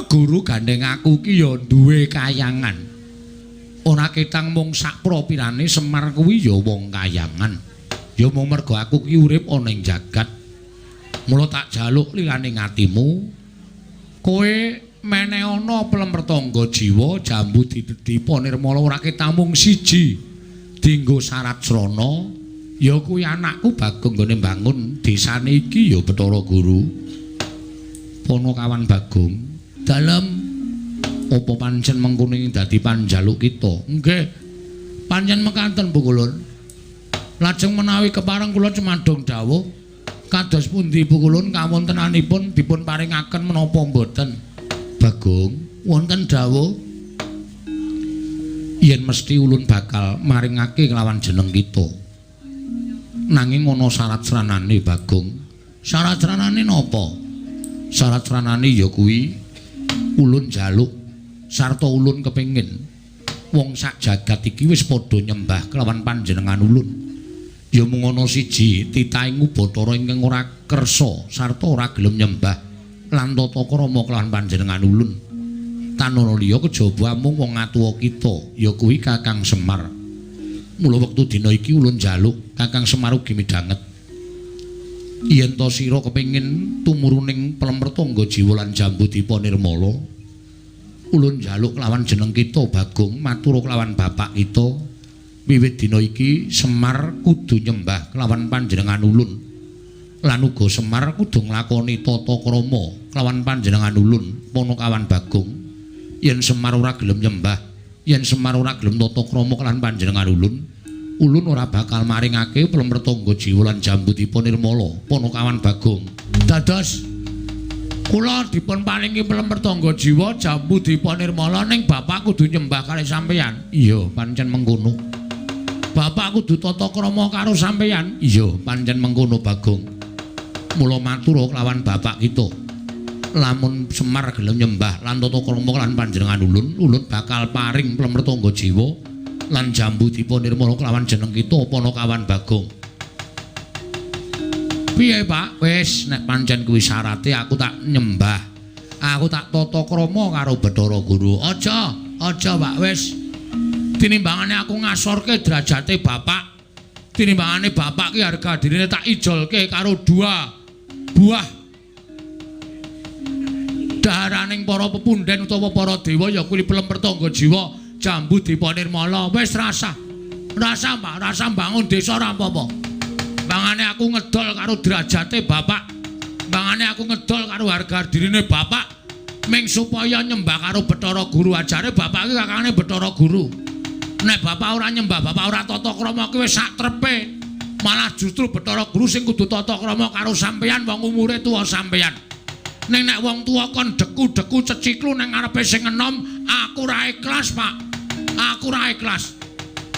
guru gandeng aku ki ya duwe kayangan. Ora ketang mung sak propirane Semar kuwi ya wong kayangan. Ya mung merga aku ki urip ana ing jagat. Mula tak jaluk lilane atimu. Kowe meneh ana Pelem Pertangga Jiwa Jambu Dipa Nirmala ora ketang mung siji. Dinggo syarat srana ya kuwi anakku Bagong nggone mbangun desane iki ya Bathara Guru. Ponokawan Bagong, dalem apa pancen mengkono ing dadi panjaluk kita? Nggih. Pancen mekaten Bu Kulun. Lajeng menawi kepareng kula cumadung dawuh kados pundi Bu Kulun kawontenanipun dipun paringaken menapa mboten? Bagong, wonten dawuh yen mesti ulun bakal maringake kelawan jeneng kita. Nanging ana syarat sranane Bagong. Syarat sranane napa? Syarat sranane ya kuwi ulun jaluk sarta ulun kepengin wong sak jagat iki wis padha nyembah kelawan panjenengan ulun. Ya mung ana siji titahing Bathara ingkang ora kersa sarta ora gelem nyembah lan tata krama kelawan panjenengan ulun. Tanana liya kejaba mung wong atuwa kita ya kuwi Kakang Semar. Mula wektu dina iki ulun jaluk Kakang Semar ugi midhanget yen to sira kepengin tumuruning Pelem Pertangga Jiwa lan Jambu Dipa Nirmala, ulun njaluk kelawan jeneng kita Bagong matur kelawan bapak kita wiwit dina iki Semar kudu nyembah kelawan panjenengan ulun lan uga Semar kudu nglakoni tata krama kelawan panjenengan ulun. Ponokawan Bagong, yen Semar ora gelem nyembah, yen Semar ora gelem tata krama kelawan panjenengan ulun, ulun ora bakal maringake Pelem Pertangga Jiwa lan Jambu Dipa Nirmala. Ponokawan Bagong, dados kula dipun paringi Pelem Pertangga Jiwa Jambu Dipa Nirmala ning bapak kudu nyembah kalih sampeyan. Iya, pancen mengkono. Bapak kudu tata krama karo sampeyan. Iya, pancen mengkono Bagong. Mula matur kelawan bapak kita, lamun Semar gelem nyembah lan tata krama lan panjenengan ulun, ulun bakal paring Pelem Pertangga Jiwa lan Jambu Dipa Nirmala kelawan jeneng kita Ponokawan Bagong. Piye Pak? Wis nek pancen kuwi syarate aku tak nyembah. Aku tak tata krama karo Bathara Guru. Aja, aja Pak, wis. Tinimbangane aku ngasorke derajate bapak. Tinimbangane bapak ki harga dirine tak ijolke karo dua buah daharaning para pepunden utawa para dewa ya kuwi Pelem Pertangga Jiwa Jambu Dipa Nirmala. Wis rasah. Rasah Pak, rasah bangun desa ora apa-apa. Bangane aku ngedol karo derajate bapak. Bangane aku ngedol karo harga dirine bapak ming supaya nyembah karo Bathara Guru. Ajare bapak iki kakangane Bathara Guru. Nek bapak ora nyembah, bapak ora tata krama ki wis sak trepe. Malah justru Bathara Guru sing kudu tata krama karo sampeyan wong umure tuwa sampeyan. Ning nek wong tuwa kon deku-deku ceciklu ning ngarepe sing enom, aku ora ikhlas, Pak. Aku ora ikhlas.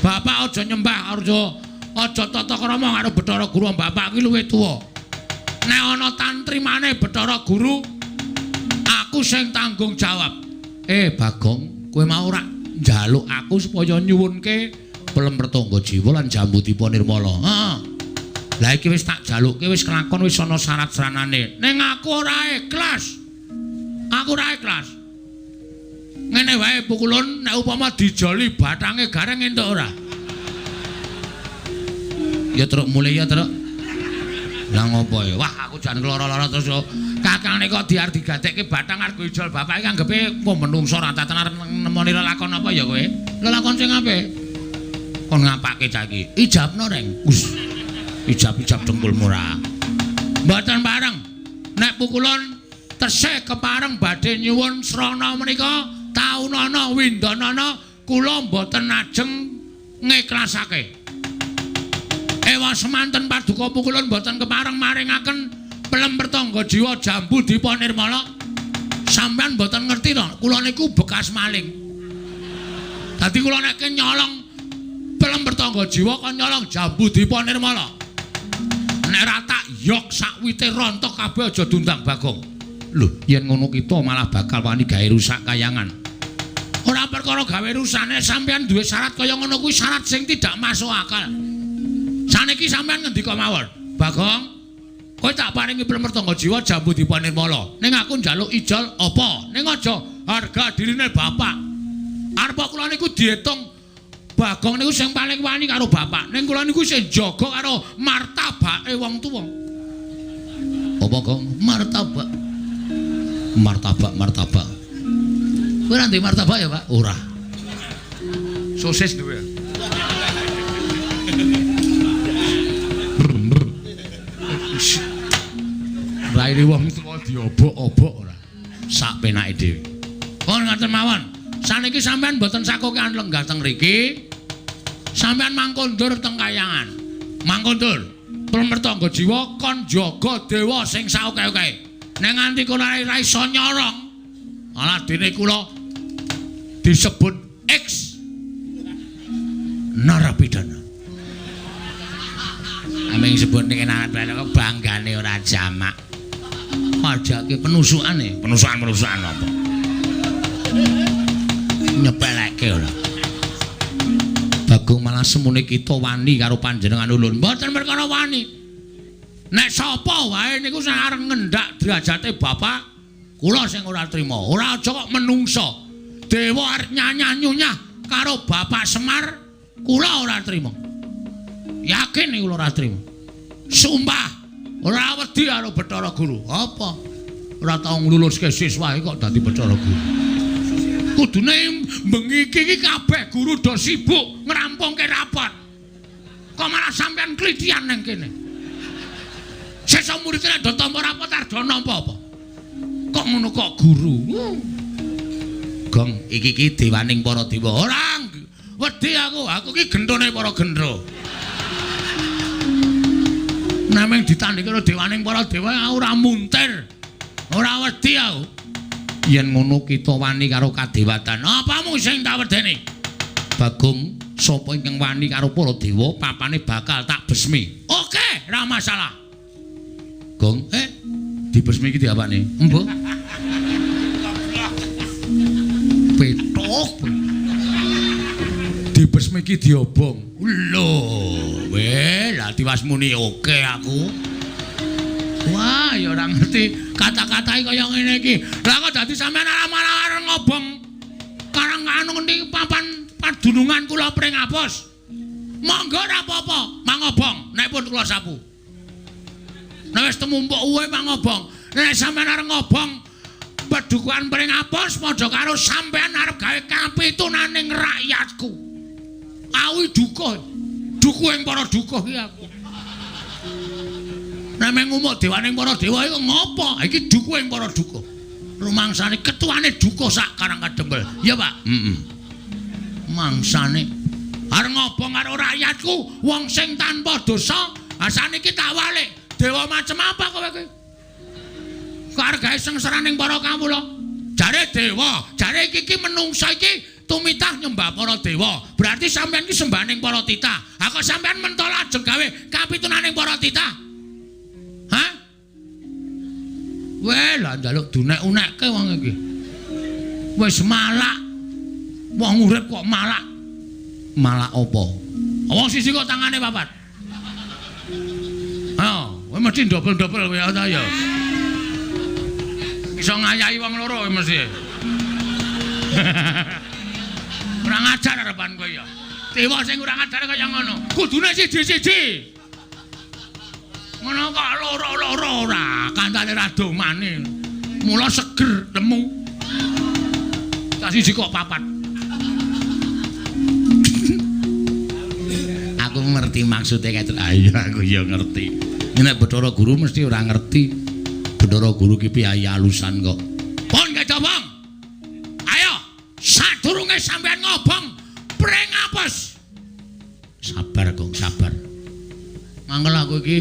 Bapak aja nyembah, aja tata krama karo Bathara Guru, bapak kuwi luwih tuwa. Nek ana tantrimane Bathara Guru, aku sing tanggung jawab. Bagong, kowe mau ora njaluk aku supaya nyuwunke pelem Pertangga Jiwa lan Jambu Dipa Nirmala. Heeh. Lah iki wis tak jalukke, wis kelakon, wis ana syarat-saranane. Ning aku ora ikhlas. Aku ora ikhlas. Ngene wae pukulun, nek upama dijoli bathange gareng entuk ora? Ya truk mulih ya truk. Lah ngopo ya? Wah, aku jan lara-lara terus yo. Kakangne kok diar digadekke bathang arep ijol bapak iki anggepe kok menungso ora tenan arep nemoni lelakon apa ya kowe? Lelakon sing apik. Kon ngapake cah iki? Ijabno, Reng. Us. Ijab-ijab dengkulmu ora. Mboten pareng. Nek pukulun tesih kepareng badhe nyuwun srana menika taunana windanana kula mboten ajeng ngiklasake. Ewa semanten paduka pukulun mboten kepareng maringaken pelem Pertangga Jiwa Jambu Dipa Nirmala. Sampeyan mboten ngerti to, kula niku bekas maling. Dadi kula nek nyolong pelem Pertangga Jiwa kon nyolong Jambu Dipa Nirmala. Nek ora tak yok sakwite rontok kabeh aja diundang Bagong. Lho, yen ngono kita malah bakal wani gawe rusak kayangan. Ora perkara gawe rusane, sampeyan duwe syarat kaya ngono kuwi syarat sing tidak masuk akal. Saniki sampeyan ngendika mawon, Bagong, kowe tak paringi pelem Pertangga Jiwa Jambu Dipa Nirmala. Ning aku njaluk ijol apa? Ning aja harga dirine bapak. Arep kula niku diitung Bagong niku sing paling wani karo bapak. Ning kula niku sing jaga karo martabake wong tuwa. Apa, Gong? Martabak. Martabak, martabak. Kowe ora ndek martabak ya, Pak? Ora. Sosis duwe. Raine wong tuwa diobok-obok ora. Sak penake dhewe. Pun ngoten mawon. Saniki sampean mboten sakokean lenggah teng mriki. Sampean mangkondur teng kayangan. Mangkondur. Pertangga Jiwa kon jaga dewa sing saoke-oke. Nek nganti kono ora iso nyorong, alah dene kula disebut X narapidana. Aming sebut ning narapidana kok banggane ora jamak. Pajake penusukane, penusukan-penusukan apa? Nyepeleke ora. Bagong malah semune kita wani karo panjenengan ulun. Mboten perkara wani. Nek sapa wae niku sing arep ngendak derajate bapak, kula sing ora trima. Ora aja kok menungsa. Dewa arep nyanyah-nyunyah karo Bapak Semar, kula ora trima. Yakin niku kula ora trima. Sumpah, ora wedi karo Bathara Guru. Apa? Ora tau ngluluske siswa kok dadi Bathara Guru. Kudune bengi iki kabeh guru do sibuk ngrampungke rapot. Kok malah sampean klithian nang kene. Sesuk murid nek do tampa rapot arep do nampa apa? Kok ngono kok guru? Gong, iki iki dewaning para dewa. Ora wedi aku, aku iki genthone para gendro. Nameng ditandhingi karo dewaning para dewa aku ora muntir. Ora wedi aku. Yen ngono kita wani karo kadewatan. Apamu sing tak wedeni? Bagong, sapa ingkang wani karo para dewa, papane bakal tak besmi. Oke, ora masalah. Gong, dibesmi iki diapane? Embuh. Petok. Dibesmi iki diobong. Lho, weh, lah tiwas muni oke aku. Wah, ya ora ngerti kata-katae kaya ngene iki. Lah kok dadi sampean arep ngobong karang anu ngendi papan padunungan kula Pringapus. Monggo ora apa-apa, mangobong nek pun kula sapu. Nek wis temumpuk uwe mangobong. Nek sampean arep ngobong padukuhan Pringapus padha karo sampean arep gawe kapitunaning rakyatku. Awi dukuh. Dukuh ing para dukuh iki aku. Nek ngumuk dewaning para dewa iku ngopo? Iki dukuh ing para dukuh. Rumangsane ketuane dukuh sak Karang Kadempel. Ya, Pak? Heeh. Mangsane arep ngobong karo rakyatku, wong sing tanpa dosa, saniki tak walik. Dewa macem apa kowe iki? Kok arep gawe sengsaraning para kawula? Jare dewa, jare iki menungsa iki tumitah nyembah para dewa. Berarti sampean iki sembahaning para titah. Ha kok sampean mentol ajeng gawe kapitunaning para titah? Hah? Weh, lah njaluk dunek-unekke wong iki. Wis malak. Wong urip kok malak. Malak apa? Wong siji kok tangane papat. Ha, kowe mesti dobel-dobel kowe ta ya. Iso ngayahi wong loro kowe mesti. Kurang ajar arepan kowe ya. Dewa sing kurang ajar kaya ngono. Kudune siji-siji. Ngono kok loro-loro ora, kancane ra domane. Mula seger lemu. Tak siji kok papat. Aku ngerti maksude kae. Ayo aku ya ngerti. Nek Bathara Guru mesti ora ngerti. Bathara Guru ki piye alusan kok. Pun kecobong. Ayo, sadurunge sampean ngobong pring apes. Sabar, Gong, sabar. Mangkel aku iki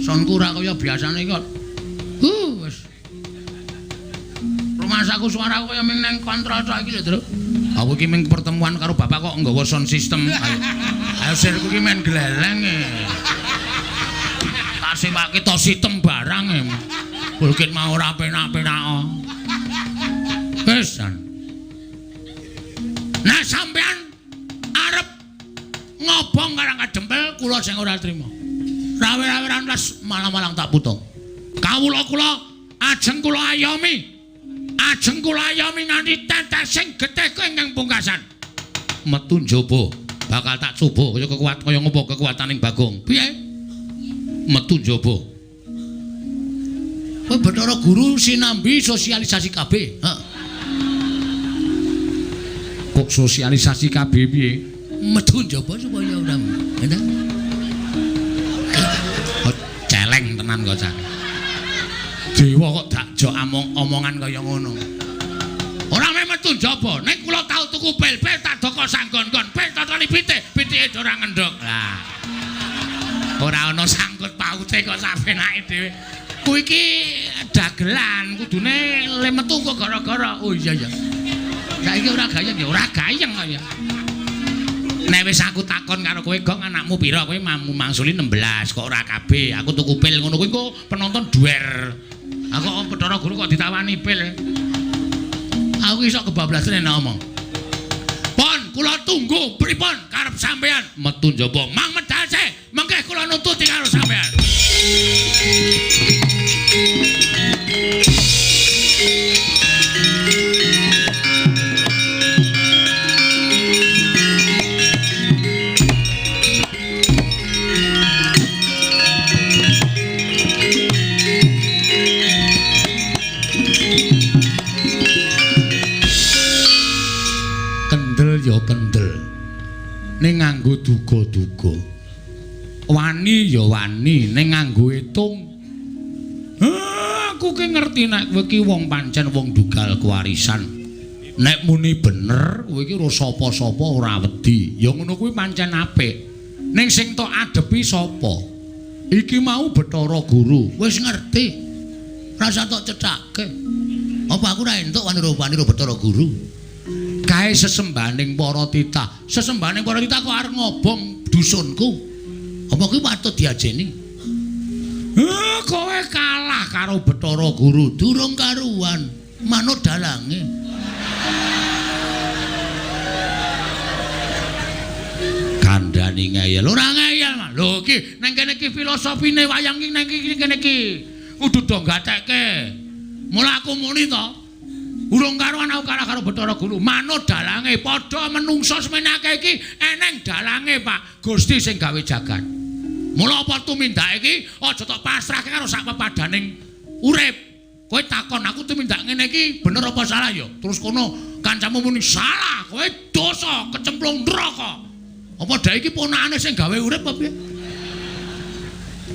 sonku ora kaya biasane kok. Wis. Rumasaku suaraku kaya ming nang kontrol tok iki lho, Truk. Aku iki ming pertemuan karo bapak kok nggawa sound system. Ayo. Ayo sirku iki men gleleng e. Tak sewake to sitem barang e. Bukit mau ora penak-penak. Wis. Nah sampean arep ngobong karang kadempel kula sing ora trima. Rawe-raweran les malang-malang tak putung. Kawula kula ajeng kula ayomi. Ajeng kula ayomi nganti tetesing getih ingkang pungkasan. Metu njaba bakal tak coba kaya kekuat kaya ngopo kekuataning Bagong. Piye? Metu njaba. Kowe Bathara Guru sinambi sosialisasi KB. Heeh. Kok sosialisasi KB piye? Metu njaba supaya ora. Ngene. Oh, celeng tenan kok cah. Dewa kok dakjok omongan kaya ngono. Ora meh metu njaba, nek kula tau tuku pel-pel tak doko sanggon-gon, pel totoli pitik, pitike ora ngendhog. Lah. Ora ana sangkut paute kok sapenake dhewe. Kuwi iki dagelan, kudune le metu kok gara-gara. Oh iya ya. Saiki ora gayeng ya, ora gayeng kok ya. Nek wis aku takon karo kowe, Gong, anakmu pira? Kowe mangsuli 16 kok ora kabeh. Aku tuku pil ngono kuwi kok penonton duer. Aku kok Bathara Guru kok ditawani pil. Aku iso kebablasan nek ngomong. Pon, kula tunggu pripun karep sampean metu njaba. Mang medal se, mengke kula nututi karo sampean. Kendel ya kendel. Ning nganggo duga-duga. Wani ya wani ning nganggo etung. Aku ki ngerti nek kowe ki wong pancen wong dugal kewarisan. Nek muni bener kowe iki ora sapa-sapa ora wedi. Ya ngono kuwi pancen apik. Ning sing tok adepi sapa? Iki mau Bathara Guru. Wis ngerti. Rasa tok cethake. Apa aku ora entuk wani-wani Bathara Guru? Kae sesembahaning para titah. Sesembahaning para titah kok arep ngobong dusunku. Apa kuwi patut diajeni? Kowe kalah karo Bathara Guru, durung karuan, manut dalange. Kandhani ngeyel, ora ngeyel. Lho iki nang kene iki filosofine wayang iki nang kene iki. Kudu do gatekke. Mula aku muni to. Urung karuan aku kalah karo Bathara Guru, manut dalange. Padha menungso semenake iki eneng dalange, Pak. Gusti sing gawe jagat. Mula apa tumindak iki aja tok pasrahke karo sak pepadaning urip. Kowe takon aku tumindak ngene iki bener apa salah ya? Terus kono kancamu muni salah, kowe dosa kecemplung neraka. Apa dhek iki ponakane sing gawe urip apa piye?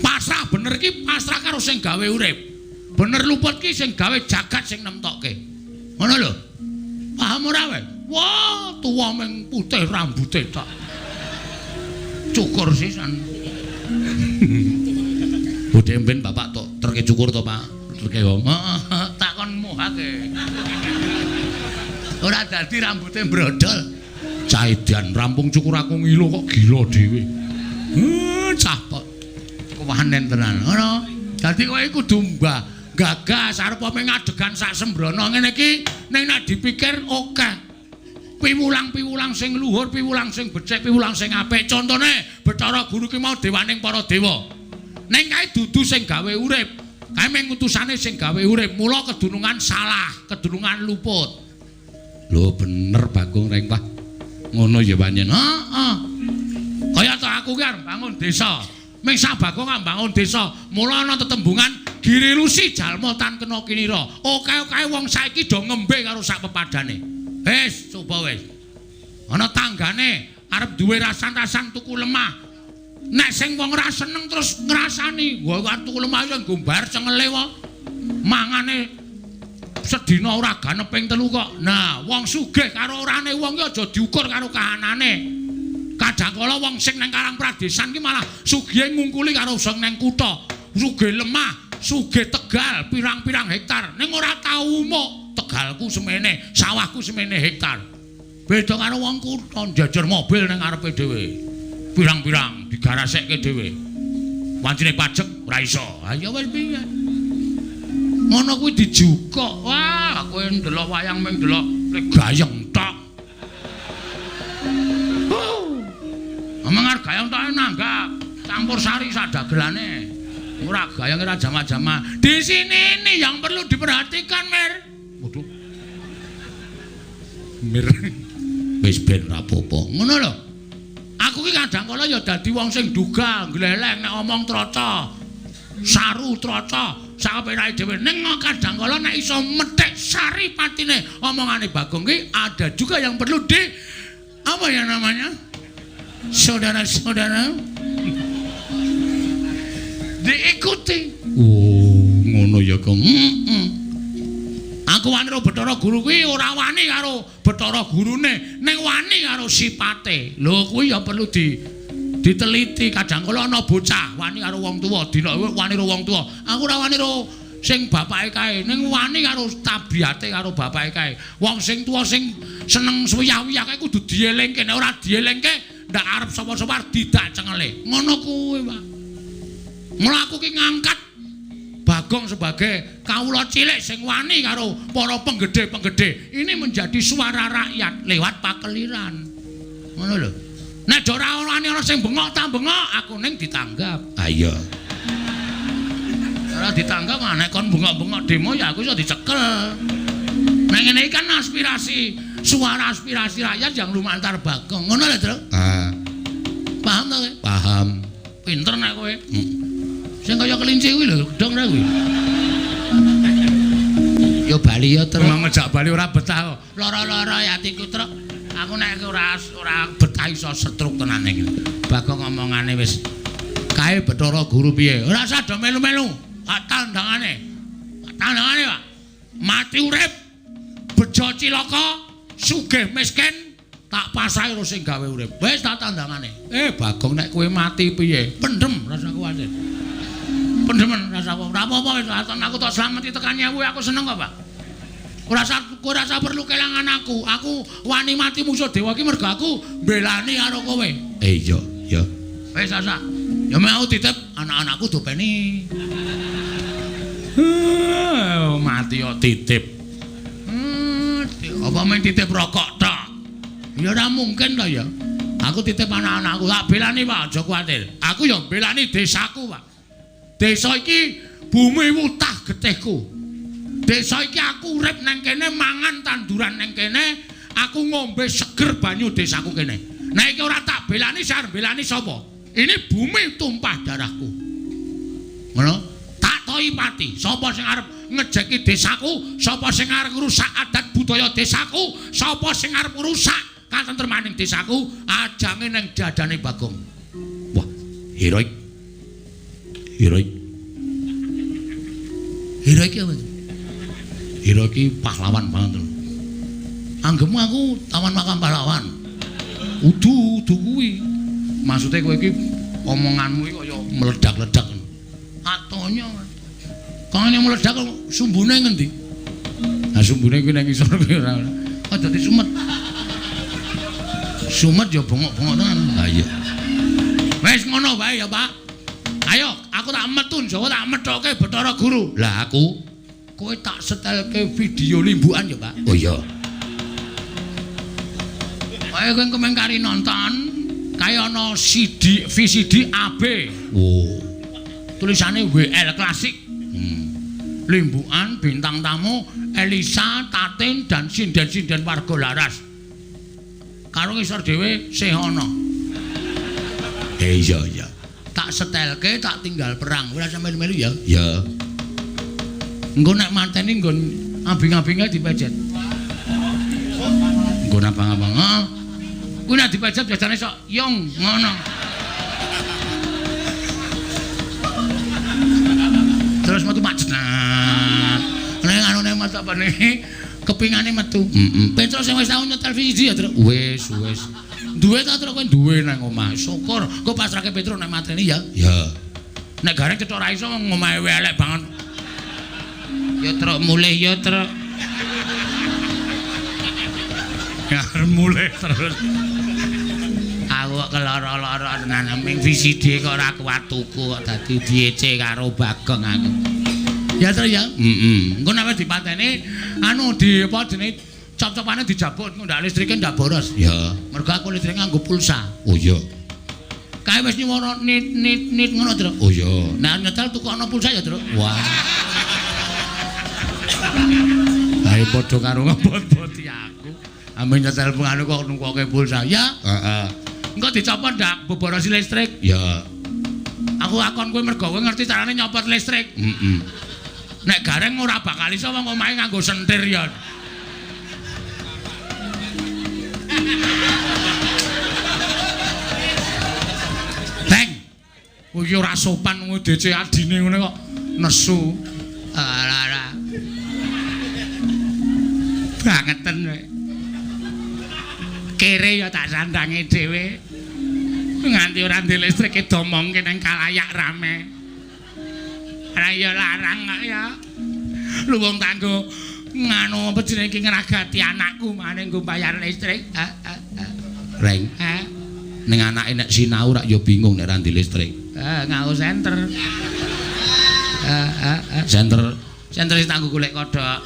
Pasrah bener iki pasrah karo sing gawe urip. Bener luput ki sing gawe jagat sing nemtokke. Ngono lho. Paham ora kowe? Wah, tuwa ming putih rambute tok. Cukur sisan. Budhe mben bapak tok terke cukur to, Pak. Terke wong. Heeh, tak kon muhake. Ora dadi rambute brodol. Cah edan rampung cukur aku ngilo kok gila dhewe. Cah kok kewanen tenan. Ngono. Dadi kowe kudu mbah gagas arep ngadegan sak sembrono ngene iki ning nek dipikir akeh. Piwulang-piwulang sing luhur, piwulang sing becik, piwulang sing apik. Contone Bathara Guru ki mau dewaning para dewa. Ning kae dudu sing gawe urip. Kae mung utusane sing gawe urip. Mula kedunungan salah, kedunungan luput. Lho bener Bagong Reng Wah. Ngono ya pancen. Heeh. Kaya to aku ki arep bangun desa. Ming sak Bagong bangun desa. Mula ana tetembungan girilusi jalma tan kena kinira. Oke-oke wong saiki do ngembe karo sak pepadane. Wis, coba wis. Ana tanggane arep duwe rasan-rasan tuku lemah. Nek sing wong ora seneng terus ngrasani, wah arep tuku lemah ya nggo mbayar cengele wae. Mangane sedina ora ganep ping 3 kok. Nah, wong sugih karo orane wong ki aja diukur karo kahanane. Kadangkala wong sing nang Karang Pradesan ki malah sugihe ngungkuli karo sing nang kutha. Sugih lemah, sugih tegal pirang-pirang hektar. Ning ora tau umuk. Tegalku semene, sawahku semene hektar. Beda karo wong kutha njajar mobil nang ngarepe dhewe. Pirang-pirang digarasekke dhewe. Wancine pajek ora iso. Ha ya wis piye. Ngono kuwi dijukuk. Wah, kowe ndelok wayang ming ndelok gayeng tok. Omong arep gayeng tok nanggap campur sari sak dagelane. Ora gayeng ora jama-jama. Di sini ini yang perlu diperhatikan, Mir. Waduh. Mir. Wis ben ra apa-apa. Ngono lho. Aku ki kadang kala ya dadi wong sing duga, gleleng nek omong troco. Saru troco, sak penake dhewe. Ning kadang kala nek iso methik sari patine omongane Bagong ki ada juga yang perlu di apa ya namanya? Saudara-saudara diikuti. Oh, ngono ya, Kang. Heeh. Aku wani karo Bathara Guru kuwi ora wani karo Bathara Gurune, ning wani karo sipate. Lho kuwi ya perlu diteliti. Kadang kala ana bocah wani karo wong tuwa, dina wani karo wong tuwa. Aku ora wani karo sing bapake kae, ning wani karo tabiate karo bapake kae. Wong sing tuwa sing seneng suwiyah-wiyah kae kudu dielingke, nek ora dielingke ndak arep sapa-sapa arep didak cengele. Ngono kuwi, Pak. Mula aku ki ngangkat Bagong sebagai kawula cilik sing wani karo para penggede-penggede. Ini menjadi suara rakyat lewat pakeliran. Ngono lho. Nek ora wani ana sing bengok ta bengok, aku ning ditanggap. Ha iya. Ora ditanggap nek kon bengok-bengok demo ya aku iso dicekel. Nek ngene iki kan aspirasi, suara aspirasi rakyat yang lumantar Bagong. Ngono lho, Tru. Ah. Paham ta kowe? Paham. Pinter nek kowe. Sing kaya kelinci kuwi lho, gedhong ra kuwi. Yo bali yo, Truk. Emang ngejak bali ora betah kok. Lara-lara ya atiku, Truk. Aku nek ora betah iso setruk tenan iki. Bagong omongane wis kae Bathara Guru piye? Ora usah do melu-melu. Pak tandangane. Pak tandangane, Pak. Mati urip, bejo cilaka, sugih miskin, tak pasrahi karo sing gawe urip. Wis tak tandangane. Bagong nek kowe mati piye? Pendem rasa kuwatir. Pendemen rasa apa? Ora apa-apa wis aku tok slameti tekan nyewu aku seneng kok, Pak. Ora usah perlu kelangan aku. Aku wani mati musuh dewa iki mergo aku mbelani karo kowe. Iya, iya. Wis asa. Ya mau titip anak-anakku dopeni. Mati yo titip. Apa men titip rokok tok? Ya ora mungkin to ya. Aku titip anak-anakku tak belani, Pak, aja kuwatir. Aku ya mbelani desaku, Pak. Desa iki bumi wutah getihku. Desa iki aku urip nang kene, mangan tanduran nang kene, aku ngombe seger banyu desaku kene. Nek iki ora tak belani, sar belani sapa? Ini bumi tumpah darahku. Ngono? Tak toi pati. Sapa sing arep ngejeki desaku, sapa sing arep ngrusak adat budaya desaku, sapa sing arep ngrusak katentremaning desaku, ajange nang dadane Bagong. Wah, heroik. Heroik. Heroik apa? Heroik iki pahlawan banget lho. Anggemu aku taman makam pahlawan. Udu, udu kuwi. Maksude kowe iki omonganmu iki kaya meledak-ledak. Atonya. Kok ngene meledak kok sumbune ngendi? Nah sumbune kuwi nang ngisor kuwi ora. Kok dadi sumet. Sumet ya bengok-bengok tenan. Ha iya. Wis ngono wae ya, Pak. Ayo, aku tak metu Jawa tak methoke Bathara Guru. Lah aku kowe tak setelke video limbukan ya, Pak. Oh iya. Ayo kowe kemeng kari nonton kaya ana CD VCD AB. Oh. Tulisane WL Klasik. Limbukan bintang tamu Elisa, Tatin dan sinden-sinden warga Laras. Karo ngisor dhewe sih ana. Iya iya. Tak setelke tak tinggal perang. Ora sampe melu ya. Ya. Engko nek mateni nggon abing-abinge dipejet. Nggon abang-abang. Heeh. Kuwi nek dipejet biasane sok yong ngono. Terus metu Pak Jenat. Nek anune metu apa nih? Kepingane metu. Heeh. Petro sing wis tau nyetel VCD ya, Truk. Wis, wis. Duwe ta Truk kowe duwe nang omah. Syukur. Engko pasrahke Petro nek mateni ya. Ya. Nek gareng cetha ora iso wong omahe elek banget. Ya Truk mulih ya Truk. Ya mulih terus. Aku kok keloro-loro tenan ming VCD kok ora kuat tuku kok dadi diece karo Bagong aku. Ya Truk ya. Heeh. Engko nek wis dipateni anu di apa jenenge cop-copane dijabut engko ndak listrike ndak boros. Ya. Mergo aku listrike nganggo pulsa. Oh iya. Kae wis nyuwara nit nit nit ngono Truk. Oh iya. Nek nyetel tukokno pulsa ya Truk. Wah. Ae padha karo ngebot-boti aku. Ambe nyetel anu kok nungkoke pulsa. Ya. Heeh. Engko dicopot ndak boborosi listrik. Ya. Aku akon kowe mergo kowe ngerti carane nyopot listrik. Heeh. Nek gareng ora bakal iso wong omahe nganggo sentir ya. Teng. Kowe iki ora sopan wong DC adine ngene kok nesu. Ora ora. Bangeten kowe. Kere ya tak sandange dhewe. Nganti ora ndek listrik domongke nang kalayak rame. Ora ya larang kok ya. Lu wong tanggo nganu apa jenenge iki ngragati anakku mane nggo bayar listrik. Reng. Ning anake nek sinau rak ya bingung nek ra ndek listrik. Nganggo senter. Senter. Senter sing tanggo golek kodhok.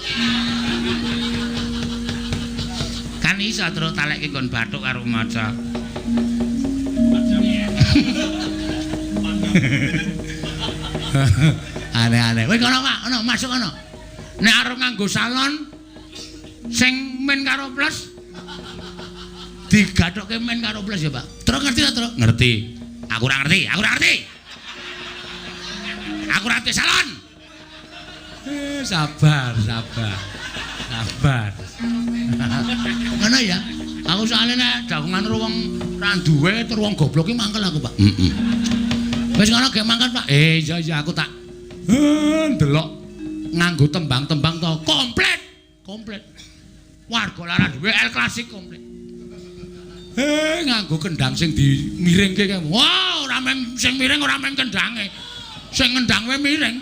Kan iso terus talekke nggon bathuk karo maca. Aneh-aneh. Wis kono Pak, ono masuk kono. Nek arep nganggo salon sing min karo plus digathokke min karo plus ya, Pak. Truk ngerti ta, Truk? Ngerti. Aku ora ngerti, aku ora ngerti. Aku ora ngerti salon. Sabar, sabar. Sabar. Ngono ya. Aku soalnya nek dagongan karo wong ra duwe tur wong goblok ki mangkel aku, Pak. Heeh. Wis ngono ge mangkat, Pak. Iya iya aku tak ndelok nganggo tembang-tembang to komplit. Komplit. Warga Laras WL Klasik komplit. Nganggo kendang sing dimiringke kae. Wah, ora meng sing miring ora meng kendange. Sing ngendang wae miring.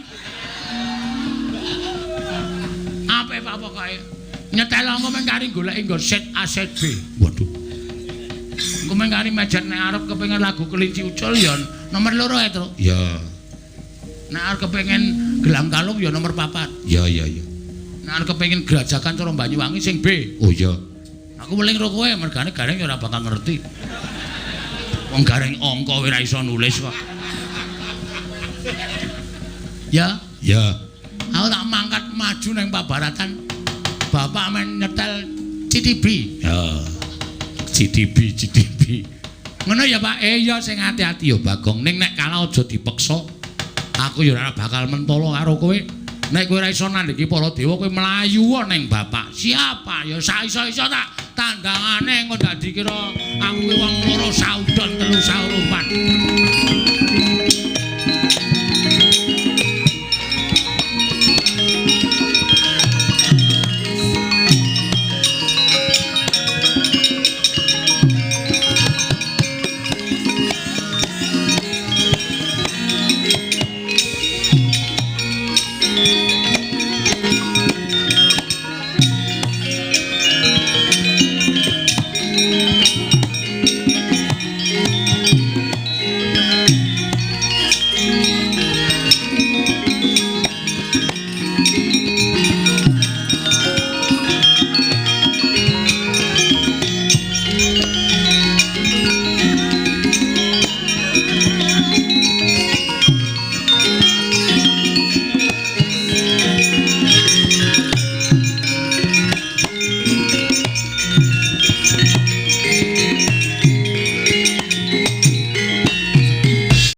Apik Pak pokoke. Nyetel angko meng kari goleki nggo set A set B. Waduh. Engko meng kari mejet nek arep kepengin lagu Kelinci Ucul ya nomor 2 ae, Truk. Ya. Nek arep kepengin Gelang Kalung ya nomor 4. Ya ya ya. Nek arep kepengin Grajagan cara Banyuwangi sing B. Oh iya. Aku weling ro kowe mergane gareng ya ora bakal ngerti. Wong gareng angka ora iso nulis kok. Ya, ya. Aku tak mangkat maju nang Pabaratan. Bapak men nyetel CTB. Ya. CTB, CTB. Ngono ya Pak. Ya sing ati-ati ya Bagong. Ning nek kalah aja dipeksa. Aku ya ora bakal mentolo karo kowe. Nek kowe ora iso nandhingi para dewa kowe mlayu ning bapak. Siapa? Ya saiso-iso tak tandangane engko dadi kira aku kuwi wong loro saudon telu saurupan. Thank you.